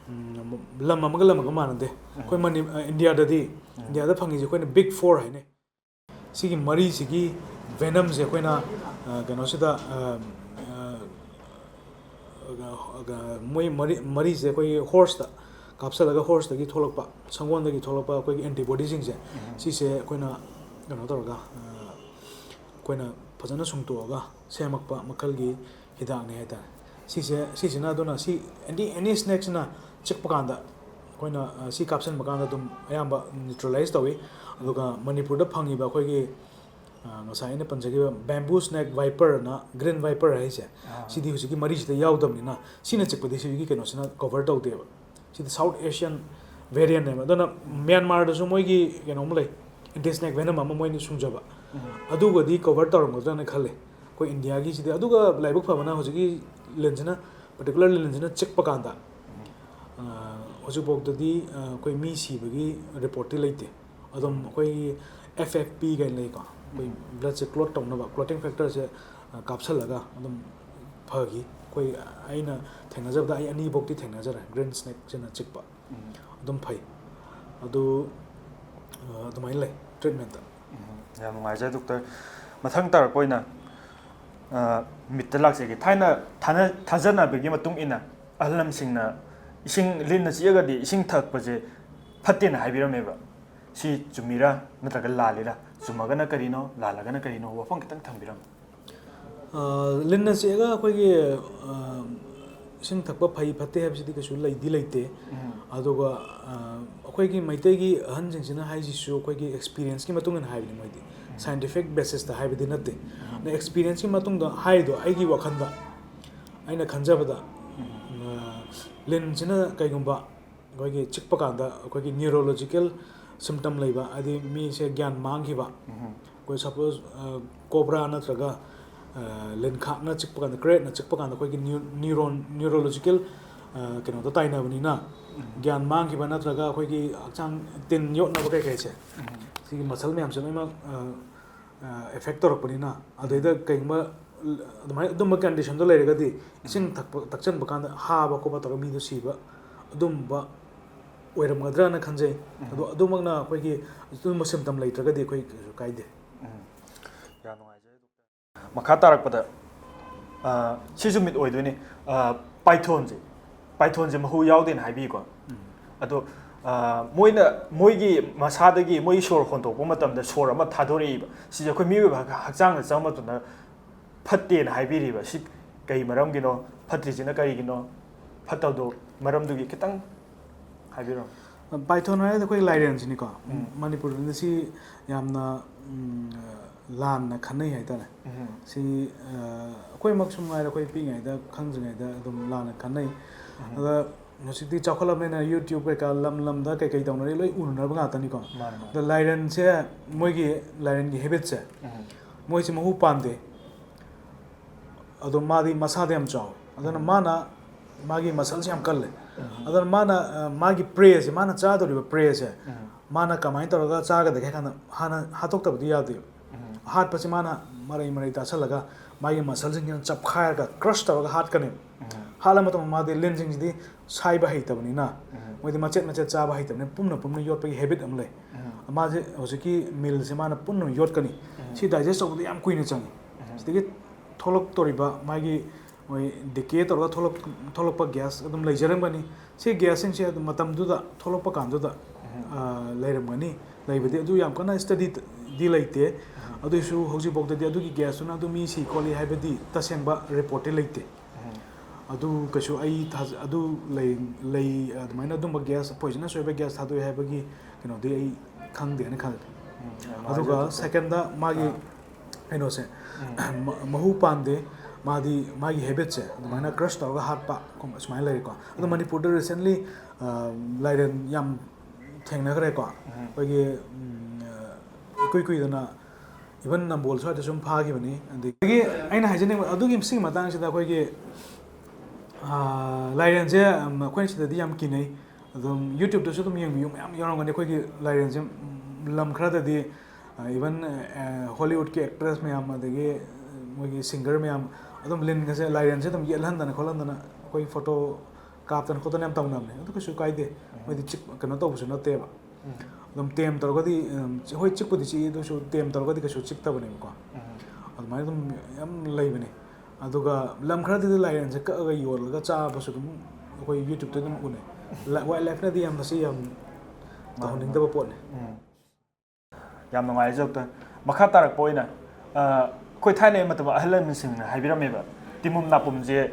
ꯎꯝ, ꯂꯝ ꯑꯃꯒ ꯂꯝ ꯑꯃꯒ ꯃꯥꯟꯅꯗꯦ꯫ ꯑꯩꯈꯣꯏ ꯃꯅꯤ-, ꯑ, ꯏꯟꯗꯤꯌꯥꯗꯗꯤ, ꯏꯟꯗꯤꯌꯥꯗ ꯐꯪꯉꯤꯁꯦ ꯑꯩꯈꯣꯏꯅ big four ꯍꯥꯏꯅꯩ꯫ ꯁꯤꯒꯤ ꯃꯔꯤꯁꯤꯒꯤ venomꯁꯦ ꯑꯩꯈꯣꯏꯅ, ꯑ, ꯀꯩꯅꯣꯁꯤꯗ, ꯑ, ꯑ, ꯑ, ꯃꯣꯏ ꯃꯔꯤ, ꯃꯔꯤꯁꯦ ꯑꯩꯈꯣꯏꯒꯤ horseꯇ ꯀꯥꯞꯁꯤꯜꯂꯒ horseꯇꯒꯤ ꯊꯣꯛꯂꯛꯄ, ꯁꯪꯒꯣꯜꯗꯒꯤ ꯊꯣꯛꯂꯛꯄ ꯑꯩꯈꯣꯏꯒꯤ antibodyꯁꯤꯡꯁꯦ, ꯁꯤꯁꯦ ꯑꯩꯈꯣꯏꯅ ꯀꯩꯅꯣ ꯇꯧꯔꯒ, ꯑ, ꯑꯩꯈꯣꯏꯅ ꯐꯖꯅ ꯁꯨꯡꯇꯣꯛꯑꯒ ꯁꯦꯝꯃꯛꯄ ꯃꯈꯜꯒꯤ ꯍꯤꯗꯥꯛꯅꯤ ꯍꯥꯏꯇꯥꯔꯦ꯫ ꯁꯤꯁꯦ, ꯁꯤꯁꯤꯅ ꯑꯗꯨꯅ ꯁꯤ any, any snakeꯁꯤꯅ ꯆꯤꯛꯄ ꯀꯥꯟꯗ ꯑꯩꯈꯣꯏꯅ, ꯑ, ꯁꯤ ꯀꯥꯞꯁꯤꯟꯕ ꯀꯥꯟꯗ ꯑꯗꯨꯝ ꯑꯌꯥꯝꯕ neutralize ꯇꯧꯏ꯫ ꯑꯗꯨꯒ ꯃꯅꯤꯄꯨꯔꯗ ꯐꯪꯉꯤꯕ ꯑꯩꯈꯣꯏꯒꯤ, ꯑ, ꯉꯁꯥꯏ ꯑꯩꯅ ꯄꯟꯖꯈꯤꯕ bamboo snake viperꯅ, green viper ꯍꯥꯏꯁꯦ, ꯁꯤꯗꯤ ꯍꯧꯖꯤꯛꯀꯤ ꯃꯔꯤꯁꯤꯗ ꯌꯥꯎꯗꯕꯅꯤꯅ ꯁꯤꯅ ꯆꯤꯛꯄꯗꯤ ꯁꯤꯒꯤ ꯀꯩꯅꯣꯁꯤꯅ cover ꯇꯧꯗꯦꯕ꯫ ꯁꯤꯗꯤ South Asian variantꯅꯦꯕ꯫ ꯑꯗꯨꯅ ꯃ꯭ꯌꯥꯟꯃꯥꯔꯗꯁꯨ ꯃꯣꯏꯒꯤ ꯀꯩꯅꯣꯝ ꯂꯩ, anti snake venom ꯑꯃ ꯃꯣꯏꯅ ꯁꯨꯡꯖꯕ꯫ ꯑꯗꯨꯒꯗꯤ cover ꯇꯧꯔꯝꯒꯗ꯭ꯔꯥꯅ ꯈꯜꯂꯦ꯫ ꯑꯩꯈꯣꯏ ꯏꯟꯗꯤꯌꯥꯒꯤꯁꯤꯗꯤ, ꯑꯗꯨꯒ ꯂꯥꯏꯕꯛ ꯐꯕꯅ ꯍꯧꯖꯤꯛꯀꯤ ꯂꯤꯟꯁꯤꯅ, particular ꯂꯤꯟꯁꯤꯅ ꯆꯤꯛꯄ ꯀꯥꯟꯗ, ꯑ, ꯍꯧꯖꯤꯛꯐꯥꯎꯗꯗꯤ, ꯑ, ꯑꯩꯈꯣꯏ ꯃꯤ ꯁꯤꯕꯒꯤ reportꯇꯤ ꯂꯩꯇꯦ꯫ ꯑꯗꯨꯝ ꯑꯩꯈꯣꯏꯒꯤ F F P ꯀꯥꯏꯅ ꯂꯩꯀꯣ, ꯑꯩꯈꯣꯏ bloodꯁꯦ clot ꯇꯧꯅꯕ clotting factorꯁꯦ, ꯑ, ꯀꯥꯞꯁꯜꯂꯒ ꯑꯗꯨꯝ ꯐꯈꯤ꯫ ꯑꯩꯈꯣꯏ, ꯑꯩꯅ ꯊꯦꯡꯅꯖꯕꯗ ꯑꯩ ꯑꯅꯤꯐꯧꯗꯤ ꯊꯦꯡꯅꯖꯔꯦ, green snakeꯁꯤꯅ ꯆꯤꯛꯄ꯫ ꯑꯗꯨꯝ ꯐꯩ꯫ ꯑꯗꯨ, ꯑ, ꯑꯗꯨꯃꯥꯏꯅ ꯂꯩ treatmentꯇ꯫ ꯎꯝ, ꯌꯥꯝ ꯅꯨꯡꯉꯥꯏꯖꯔꯦ ꯗꯣꯛꯇꯔ꯫ ꯃꯊꯪ ꯇꯥꯔꯛꯄ ꯑꯣꯏꯅ, ꯑ, ꯃꯤꯠꯇ ꯂꯥꯛꯆꯒꯦ꯫ ꯊꯥꯏꯅ ꯊꯥꯅ-, ꯊꯥꯖꯅꯕꯒꯤ ꯃꯇꯨꯡ ꯏꯟꯅ ꯑꯍꯜ ꯂꯃꯟꯁꯤꯡꯅ ꯏꯁꯤꯡ, ꯂꯤꯟꯅ ꯆꯤꯛꯑꯒꯗꯤ ꯏꯁꯤꯡ ꯊꯛꯄꯁꯦ ꯐꯠꯇꯦꯅ ꯍꯥꯏꯕꯤꯔꯝꯃꯦꯕ꯫ ꯁꯤ ꯆꯨꯝꯃꯤꯔꯥ ꯅꯠꯇ꯭ꯔꯒ ꯂꯥꯜꯂꯤꯔꯥ? ꯆꯨꯝꯃꯒꯅ ꯀꯔꯤꯅꯣ, ꯂꯥꯜꯂꯒꯅ ꯀꯔꯤꯅꯣ? ꯋꯥꯐꯝ ꯈꯤꯇꯪ ꯊꯝꯕꯤꯔꯝꯃꯨ꯫ ꯑ, ꯂꯤꯟꯅ ꯆꯤꯛꯑꯒ ꯑꯩꯈꯣꯏꯒꯤ, ꯑ, ꯏꯁꯤꯡ ꯊꯛꯄ ꯐꯩ ꯐꯠꯇꯦ ꯍꯥꯏꯕꯁꯤꯗꯤ ꯀꯩꯁꯨ ꯂꯩꯗꯤ ꯂꯩꯇꯦ꯫ ꯑꯗꯨꯒ, ꯑ, ꯑꯩꯈꯣꯏꯒꯤ ꯃꯩꯇꯩꯒꯤ ꯑꯍꯟꯁꯤꯡꯁꯤꯅ ꯍꯥꯏꯁꯤꯁꯨ ꯑꯩꯈꯣꯏꯒꯤ experienceꯀꯤ ꯃꯇꯨꯡ ꯏꯟꯅ ꯍꯥꯏꯕꯅꯤ ꯃꯣꯏꯗꯤ꯫ Scientific basisꯇ ꯍꯥꯏꯕꯗꯤ ꯅꯠꯇꯦ꯫ ꯑꯗ experienceꯀꯤ ꯃꯇꯨꯡꯗ ꯍꯥꯏꯔꯤꯗꯣ ꯑꯩꯒꯤ ꯋꯥꯈꯜꯗ, ꯑꯩꯅ ꯈꯟꯖꯕꯗ, ꯑ, ꯂꯤꯟꯁꯤꯅ ꯀꯩꯒꯨꯝꯕ ꯑꯩꯈꯣꯏꯒꯤ ꯆꯤꯛꯄ ꯀꯥꯟꯗ ꯑꯩꯈꯣꯏꯒꯤ neurological symptom ꯂꯩꯕ, ꯍꯥꯏꯗꯤ ꯃꯤꯁꯦ ꯒ꯭ꯌꯥꯟ ꯃꯥꯡꯈꯤꯕ, ꯑꯩꯈꯣꯏ suppose, ꯑ, cobra ꯅꯠꯇ꯭ꯔꯒ, ꯑ, ꯂꯤꯟꯈꯥꯛꯅ ꯆꯤꯛꯄ ꯀꯥꯟꯗ, crateꯅ ꯆꯤꯛꯄ ꯀꯥꯟꯗ ꯑꯩꯈꯣꯏꯒꯤ neu-, neuron, neurological, ꯑ, ꯀꯩꯅꯣꯗ ꯇꯥꯏꯅꯕꯅꯤꯅ, ꯒ꯭ꯌꯥꯟ ꯃꯥꯡꯈꯤꯕ ꯅꯠꯇ꯭ꯔꯒ ꯑꯩꯈꯣꯏꯒꯤ ꯍꯛꯆꯥꯡ ꯇꯤꯟ ꯌꯣꯠꯅꯕ ꯀꯩꯀꯩꯁꯦ, ꯁꯤꯒꯤ muscle ꯃꯌꯥꯝꯁꯦ ꯂꯣꯏꯅꯃꯛ, ꯑ, ꯑ, effect ꯇꯧꯔꯛꯄꯅꯤꯅ, ꯑꯗꯩꯗ ꯀꯩꯒꯨꯝꯕ ꯑꯗꯨꯃꯥꯏꯅ, ꯑꯗꯨꯝꯕ conditionꯗꯣ ꯂꯩꯔꯒꯗꯤ ꯏꯁꯤꯡ ꯊꯛꯄ, ꯊꯛꯆꯟꯕ ꯀꯥꯟꯗ ꯍꯥꯕ ꯈꯣꯠꯄ ꯇꯧꯔꯒ ꯃꯤꯗꯣ ꯁꯤꯕ, ꯑꯗꯨꯝꯕ ꯑꯣꯏꯔꯝꯒꯗ꯭ꯔꯅ ꯈꯟꯖꯩ꯫ ꯑꯗꯣ ꯑꯗꯨꯃꯛꯅ ꯑꯩꯈꯣꯏꯒꯤ ꯑꯗꯨꯝꯕ symptom ꯂꯩꯇ꯭ꯔꯒꯗꯤ ꯑꯩꯈꯣꯏ ꯀꯩꯁꯨ ꯀꯥꯏꯗꯦ꯫ ꯌꯥꯝ ꯅꯨꯡꯉꯥꯏꯖꯔꯦ ꯗꯣꯛꯇꯔ꯫ ꯃꯈꯥ ꯇꯥꯔꯛꯄꯗ, ꯑ, ꯁꯤꯁꯨ ꯃꯤꯠ ꯑꯣꯏꯗꯣꯏꯅꯤ꯫ ꯑ, pythonꯁꯦ, pythonꯁꯦ ꯃꯍꯨ ꯌꯥꯎꯗꯦꯅ ꯍꯥꯏꯕꯤꯀꯣ꯫ ꯑꯗꯣ, ꯑ, ꯃꯣꯏꯅ, ꯃꯣꯏꯒꯤ ꯃꯁꯥꯗꯒꯤ ꯃꯣꯏ ꯁꯣꯔ ꯍꯣꯟꯗꯣꯛꯄ ꯃꯇꯝꯗ ꯁꯣꯔ ꯑꯃ ꯊꯥꯗꯣꯔꯛꯏꯕ꯫ ꯁꯤꯁꯦ ꯑꯩꯈꯣꯏ ꯃꯤꯑꯣꯏꯕ ꯍꯛ-, ꯍꯛꯆꯥꯡꯗ ꯆꯪꯕ ꯃꯇꯝꯗ ꯐꯠꯇꯦꯅ ꯍꯥꯏꯕꯤꯔꯤꯕ꯫ ꯁꯤ ꯀꯩ ꯃꯔꯝꯒꯤꯅꯣ? ꯐꯠꯇ꯭ꯔꯤꯁꯤꯅ ꯀꯔꯤꯒꯤꯅꯣ? ꯐꯠꯇꯕꯗꯣ ꯃꯔꯝꯗꯨꯒꯤ ꯈꯤꯇꯪ ꯍꯥꯏꯕꯤꯔꯣ꯫ Python ꯍꯥꯏꯔꯒꯗꯤ ꯑꯩꯈꯣꯏ ꯂꯥꯏꯔꯦꯟꯁꯤꯅꯤꯀꯣ꯫ ꯃꯅꯤꯄꯨꯔꯗꯗꯤ ꯁꯤ ꯌꯥꯝꯅ, ꯎꯝ, ꯂꯥꯟꯅ ꯈꯟꯅꯩ ꯍꯥꯏꯇꯥꯔꯦ꯫ ꯁꯤ, ꯑ, ꯑꯩꯈꯣꯏꯃꯛꯁꯨ ꯉꯥꯏꯔꯦ, ꯑꯩꯈꯣꯏ ꯄꯤꯛꯏꯉꯩꯗ ꯈꯪꯗ꯭ꯔꯤꯉꯩꯗ ꯑꯗꯨꯝ ꯂꯥꯟꯅ ꯈꯟꯅꯩ꯫ ꯑꯗ ꯍꯧꯖꯤꯛꯇꯤ ꯆꯥꯎꯈꯠꯂꯕꯅꯤꯅ YouTube ꯀꯩꯀꯥ ꯂꯝ ꯂꯝꯗ ꯀꯩꯀꯩ ꯇꯧꯅꯔꯤ ꯂꯣꯏ ꯎꯅꯔꯕ ꯉꯥꯛꯇꯅꯤꯀꯣ꯫ ꯃꯥꯅꯦ, ꯃꯥꯅꯦ꯫ ꯑꯗ ꯂꯥꯏꯔꯦꯟꯁꯦ ꯃꯣꯏꯒꯤ ꯂꯥꯏꯔꯦꯟꯒꯤ habitꯁꯦ, ꯃꯣꯏꯁꯦ ꯃꯍꯨ ꯄꯥꯟꯗꯦ꯫ ꯑꯗꯣ ꯃꯥꯗꯤ ꯃꯁꯥꯗ ꯌꯥꯝ ꯆꯥꯎꯋꯦ꯫ ꯑꯗꯨꯅ ꯃꯥꯅ ꯃꯥꯒꯤ muscleꯁꯦ ꯌꯥꯝ ꯀꯜꯂꯦ꯫ ꯑꯗꯨꯅ ꯃꯥꯅ, ꯑ, ꯃꯥꯒꯤ preyꯁꯦ, ꯃꯥꯅ ꯆꯥꯗꯧꯔꯤꯕ preyꯁꯦ ꯃꯥꯅ ꯀꯃꯥꯏꯅ ꯇꯧꯔꯒ ꯆꯥꯒꯗꯒꯦ ꯍꯥꯏ ꯀꯥꯟꯗ, ꯍꯥꯟꯅ ꯍꯥꯠꯇꯣꯛꯇꯕꯗꯤ ꯌꯥꯗꯦꯕ꯫ ꯍꯥꯠꯄꯁꯤ ꯃꯥꯅ ꯃꯔꯩ ꯃꯔꯩ ꯇꯥꯁꯜꯂꯒ ꯃꯥꯒꯤ ꯃꯁꯜꯁꯤꯡꯁꯤꯅ ꯆꯞꯈꯥꯏꯔꯒ ꯀ꯭ꯔꯁ ꯇꯧꯔꯒ ꯍꯥꯠꯀꯅꯦꯕ꯫ ꯍꯥꯠꯂ ꯃꯇꯨꯡꯗ ꯃꯥꯗꯤ ꯂꯤꯟꯁꯤꯡꯁꯤꯗꯤ ꯁꯥꯏꯕ ꯍꯩꯇꯕꯅꯤꯅ, ꯃꯣꯏꯗꯤ ꯃꯆꯦꯠ ꯃꯆꯦꯠ ꯆꯥꯕ ꯍꯩꯇꯕꯅꯤꯅ, ꯄꯨꯝꯅ ꯄꯨꯝꯅ ꯌꯣꯠꯄꯒꯤ ꯍꯦꯕꯤꯠ ꯑꯃ ꯂꯩ꯫ ꯃꯥꯁꯦ ꯍꯧꯖꯤꯛꯀꯤ ꯃꯤꯜꯁꯦ ꯃꯥꯅ ꯄꯨꯟꯅ ꯌꯣꯠꯀꯅꯤ꯫ ꯁꯤ ꯗꯥꯏꯖꯦꯁ ꯇꯧꯕꯗ ꯌꯥꯝ ꯀꯨꯏꯅ ꯆꯪꯉꯤ꯫ ꯁꯤꯗꯒꯤ ꯊꯣꯛꯂꯛꯇꯧꯔꯤꯕ ꯃꯥꯒꯤ, ꯃꯣꯏ ꯗꯤꯀꯦ ꯇꯧꯔꯒ ꯊꯣꯛꯂꯛ-, ꯊꯣꯛꯂꯛꯄ ꯒ꯭ꯌꯥꯁ ꯑꯗꯨꯝ ꯂꯩꯖꯔꯝꯒꯅꯤ꯫ ꯁꯤ ꯒ꯭ꯌꯥꯁꯁꯤꯡꯁꯦ ꯑꯗꯨꯝ ꯃꯇꯝꯗꯨꯗ ꯊꯣꯛꯂꯛꯄ ꯀꯥꯟꯗꯨꯗ, ꯑ, ꯂꯩꯔꯝꯒꯅꯤ꯫ ꯂꯩꯕꯗꯤ ꯑꯗꯨ ꯌꯥꯝ ꯀꯟꯅ ꯁ꯭ꯇꯗꯤꯗꯤ ꯂꯩꯇꯦ꯫ ꯑꯗꯨꯏꯁꯨ ꯍꯧꯖꯤꯛꯐꯥꯎꯗꯗꯤ ꯑꯗꯨꯒꯤ ꯒ꯭ꯌꯥꯁꯇꯨꯅ ꯑꯗꯨ ꯃꯤ ꯁꯤ ꯈꯣꯠꯂꯤ ꯍꯥꯏꯕꯗꯤ ꯇꯁꯦꯡꯕ ꯔꯤꯄꯣꯔꯠꯇꯤ ꯂꯩꯇꯦ꯫ ꯑꯗꯨ ꯀꯩꯁꯨ ꯑꯩ ꯊꯥꯖ-, ꯑꯗꯨ ꯂꯩ, ꯂꯩ, ꯑꯗꯨꯃꯥꯏꯅ ꯑꯗꯨꯝꯕ ꯒ꯭ꯌꯥꯁ, ꯄꯣꯏꯖꯅꯁ ꯑꯣꯏꯕ ꯒ꯭ꯌꯥꯁ ꯊꯥꯗꯣꯛꯑꯦ ꯍꯥꯏꯕꯒꯤ ꯀꯩꯅꯣꯗꯤ ꯑꯩ ꯈꯪꯗꯦꯅ ꯈꯜꯂꯦ꯫ ꯑꯗꯨꯒ ꯁꯦꯀꯦꯟꯗ ꯃꯥꯒꯤ ꯀꯩꯅꯣꯁꯦ, ꯃ-, ꯃꯍꯨ ꯄꯥꯟꯗꯦ꯫ ꯃꯥꯗꯤ ꯃꯥꯒꯤ ꯍꯦꯕꯤꯠꯁꯦ ꯑꯗꯨꯃꯥꯏꯅ ꯀ꯭ꯔꯁ ꯇꯧꯔꯒ ꯍꯥꯠꯄ ꯁꯨꯃꯥꯏꯅ ꯂꯩꯔꯦꯀꯣ꯫ ꯑꯗꯣ ꯃꯅꯤꯄꯨꯔꯗ ꯔꯤꯁꯦꯟꯂꯤ, ꯑ, ꯂꯥꯏꯔꯦꯟ ꯌꯥꯝ ꯊꯦꯡꯅꯈ꯭ꯔꯦꯀꯣ꯫ ꯑꯩꯈꯣꯏꯒꯤ, ꯎꯝ, ꯑ, ꯏꯀꯨꯏ ꯀꯨꯏꯗꯅ even ꯅꯝꯕꯣꯜ ꯁ꯭ꯋꯥꯏꯗ ꯁꯨꯝ ꯐꯥꯈꯤꯕꯅꯤ꯫ ꯑꯗꯒꯤ ꯑꯩꯅ ꯍꯥꯏꯖꯅꯤꯡꯕ ꯑꯗꯨꯒꯤ, ꯁꯤꯒꯤ ꯃꯇꯥꯡꯁꯤꯗ ꯑꯩꯈꯣꯏꯒꯤ, ꯑ, ꯂꯥꯏꯔꯦꯟꯁꯦ, ꯎꯝ, ꯑꯩꯈꯣꯏ ꯁꯤꯗꯗꯤ ꯌꯥꯝ ꯀꯤꯅꯩ꯫ ꯑꯗꯨꯝ YouTube-ꯇꯁꯨ ꯑꯗꯨꯝ ꯌꯦꯡꯕꯤꯌꯨ, ꯃꯌꯥꯝ ꯌꯥꯎꯔꯝꯒꯅꯤ꯫ ꯑꯩꯈꯣꯏꯒꯤ ꯂꯥꯏꯔꯦꯟꯁꯦ, ꯎꯝ, ꯂꯝ ꯈꯔꯗꯗꯤ, ꯑ, even, ꯑ, Hollywood-ꯀꯤ actress ꯃꯌꯥꯝ, ꯑꯗꯒꯤ, ꯑ, ꯃꯣꯏꯒꯤ singer ꯃꯌꯥꯝ ꯑꯗꯨꯝ ꯂꯤꯟꯒꯁꯦ, ꯂꯥꯏꯔꯦꯟꯁꯦ ꯑꯗꯨꯝ ꯌꯦꯠꯍꯟꯗꯅ ꯈꯣꯠꯍꯟꯗꯅ ꯑꯩꯈꯣꯏ photo ꯀꯥꯞꯇꯅ ꯈꯣꯠꯇꯅ ꯌꯥꯝ ꯇꯧꯅꯕꯅꯦ꯫ ꯑꯗꯨ ꯀꯩꯁꯨ ꯀꯥꯏꯗꯦ꯫ ꯃꯣꯏꯗꯤ ꯆꯤꯛ-, ꯀꯩꯅꯣ ꯇꯧꯕꯁꯨ ꯅꯠꯇꯦꯕ꯫ ꯑꯗꯨꯝ tame ꯇꯧꯔꯒꯗꯤ, ꯎꯝ, ꯍꯣꯏ, ꯆꯤꯛꯄꯨꯗꯤ ꯆꯤꯛꯏ, ꯑꯗꯨ ꯑꯣꯏꯔꯁꯨ tame ꯇꯧꯔꯒꯗꯤ ꯀꯩꯁꯨ ꯆꯤꯛꯇꯕꯅꯦꯕꯀꯣ꯫ ꯑꯗꯨꯃꯥꯏꯅ ꯑꯗꯨꯝ ꯌꯥꯝ ꯂꯩꯕꯅꯦ꯫ ꯑꯗꯨꯒ ꯂꯝ ꯈꯔꯗꯗꯤ ꯂꯥꯏꯔꯦꯟꯁꯦ ꯀꯛꯑꯒ ꯌꯣꯜꯂꯒ ꯆꯥꯕꯁꯨ ꯑꯗꯨꯝ ꯑꯩꯈꯣꯏ YouTube-ꯇ ꯑꯗꯨꯝ ꯎꯅꯩ꯫ ꯂ-, wildlife-ꯅꯗꯤ ꯌꯥꯝ ꯃꯁꯤ ꯌꯥꯝ ꯇꯧꯍꯟꯅꯤꯡꯗꯕ ꯄꯣꯠꯅꯤ꯫ ꯌꯥꯝ ꯅꯨꯡꯉꯥꯏꯖꯩ ꯗꯣꯛꯇꯔ꯫ ꯃꯈꯥ ꯇꯥꯔꯛꯄ ꯑꯣꯏꯅ, ꯑ, ꯑꯩꯈꯣꯏ ꯊꯥꯏꯅꯒꯤ ꯃꯇꯝꯗ ꯑꯍꯜ ꯂꯃꯟꯁꯤꯡꯅ ꯍꯥꯏꯕꯤꯔꯝꯃꯦꯕ, ꯇꯤꯟꯕꯨꯝ ꯅꯥꯄꯨꯝꯁꯦ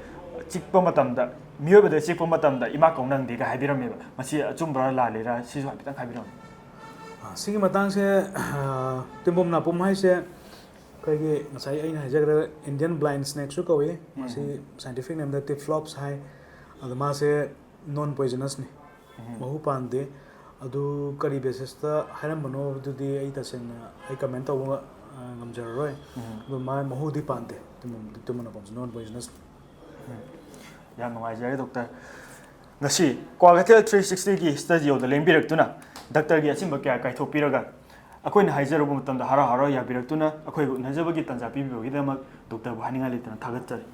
ꯆꯤꯛꯄ ꯃꯇꯝꯗ, ꯃꯤꯑꯣꯏꯕꯗ ꯆꯤꯛꯄ ꯃꯇꯝꯗ ꯏꯃꯥ ꯀꯧꯅꯪꯗꯦꯒ ꯍꯥꯏꯕꯤꯔꯝꯃꯦꯕ꯫ ꯃꯁꯤ ꯑꯆꯨꯝꯕꯔꯥ ꯂꯥꯜꯂꯤꯔꯥ, ꯁꯤꯁꯨ ꯍꯥꯏꯐꯦꯠꯇꯪ ꯍꯥꯏꯕꯤꯔꯝꯃꯨ꯫ ꯑ, ꯁꯤꯒꯤ ꯃꯇꯥꯡꯁꯦ, ꯑ, ꯇꯤꯟꯕꯨꯝ ꯅꯥꯄꯨꯝ ꯍꯥꯏꯁꯦ ꯑꯩꯈꯣꯏꯒꯤ ꯉꯁꯥꯏ ꯑꯩꯅ ꯍꯥꯏꯖꯈ꯭ꯔꯦ, Indian blind snake-ꯁꯨ ꯀꯧꯏ꯫ ꯃꯁꯤ scientific name-ꯗ Typhlops ꯍꯥꯏ꯫ ꯑꯗꯣ ꯃꯥꯁꯦ non poisonous-ꯅꯤ, ꯃꯍꯨ ꯄꯥꯟꯗꯦ꯫ ꯑꯗꯨ ꯀꯔꯤ basis-ꯇ ꯍꯥꯏꯔꯝꯕꯅꯣ ꯑꯗꯨꯗꯤ ꯑꯩ ꯇꯁꯦꯡꯅ ꯑꯩ comment ꯇꯧꯕ, ꯑ, ꯉꯝꯖꯔꯔꯣꯏ꯫ ꯑꯗꯣ ꯃꯥ ꯃꯍꯨꯗꯤ ꯄꯥꯟꯗꯦ, ꯇꯤꯟꯕꯨꯝ, ꯇꯤꯟꯕꯨꯝ ꯅꯥꯄꯨꯝꯁꯦ non poisonous-ꯅꯤ꯫ ꯌꯥꯝ ꯅꯨꯡꯉꯥꯏꯖꯔꯦ ꯗꯣꯛꯇꯔ꯫ ꯉꯁꯤ ꯀ꯭ꯋꯥꯀꯩꯊꯦꯜ three sixty-ꯒꯤ studio-ꯗ ꯂꯦꯡꯕꯤꯔꯛꯇꯨꯅ ꯗꯥꯛꯇꯔꯒꯤ ꯑꯆꯤꯟꯕ ꯀꯌꯥ ꯀꯥꯏꯊꯣꯛꯄꯤꯔꯒ ꯑꯩꯈꯣꯏꯅ ꯍꯥꯏꯖꯔꯨꯕ ꯃꯇꯝꯗ ꯍꯔꯥꯎ ꯍꯔꯥꯎ ꯌꯥꯕꯤꯔꯛꯇꯨꯅ ꯑꯩꯈꯣꯏꯒ ꯎꯠꯅꯖꯕꯒꯤ ꯇꯥꯟꯖꯥ ꯄꯤꯕꯤꯕꯒꯤꯗꯃꯛ ꯗꯣꯛꯇꯔꯕꯨ ꯍꯥꯏꯅꯤꯡꯉꯥꯏ ꯂꯩꯇꯅ ꯊꯥꯒꯠꯆꯔꯤ꯫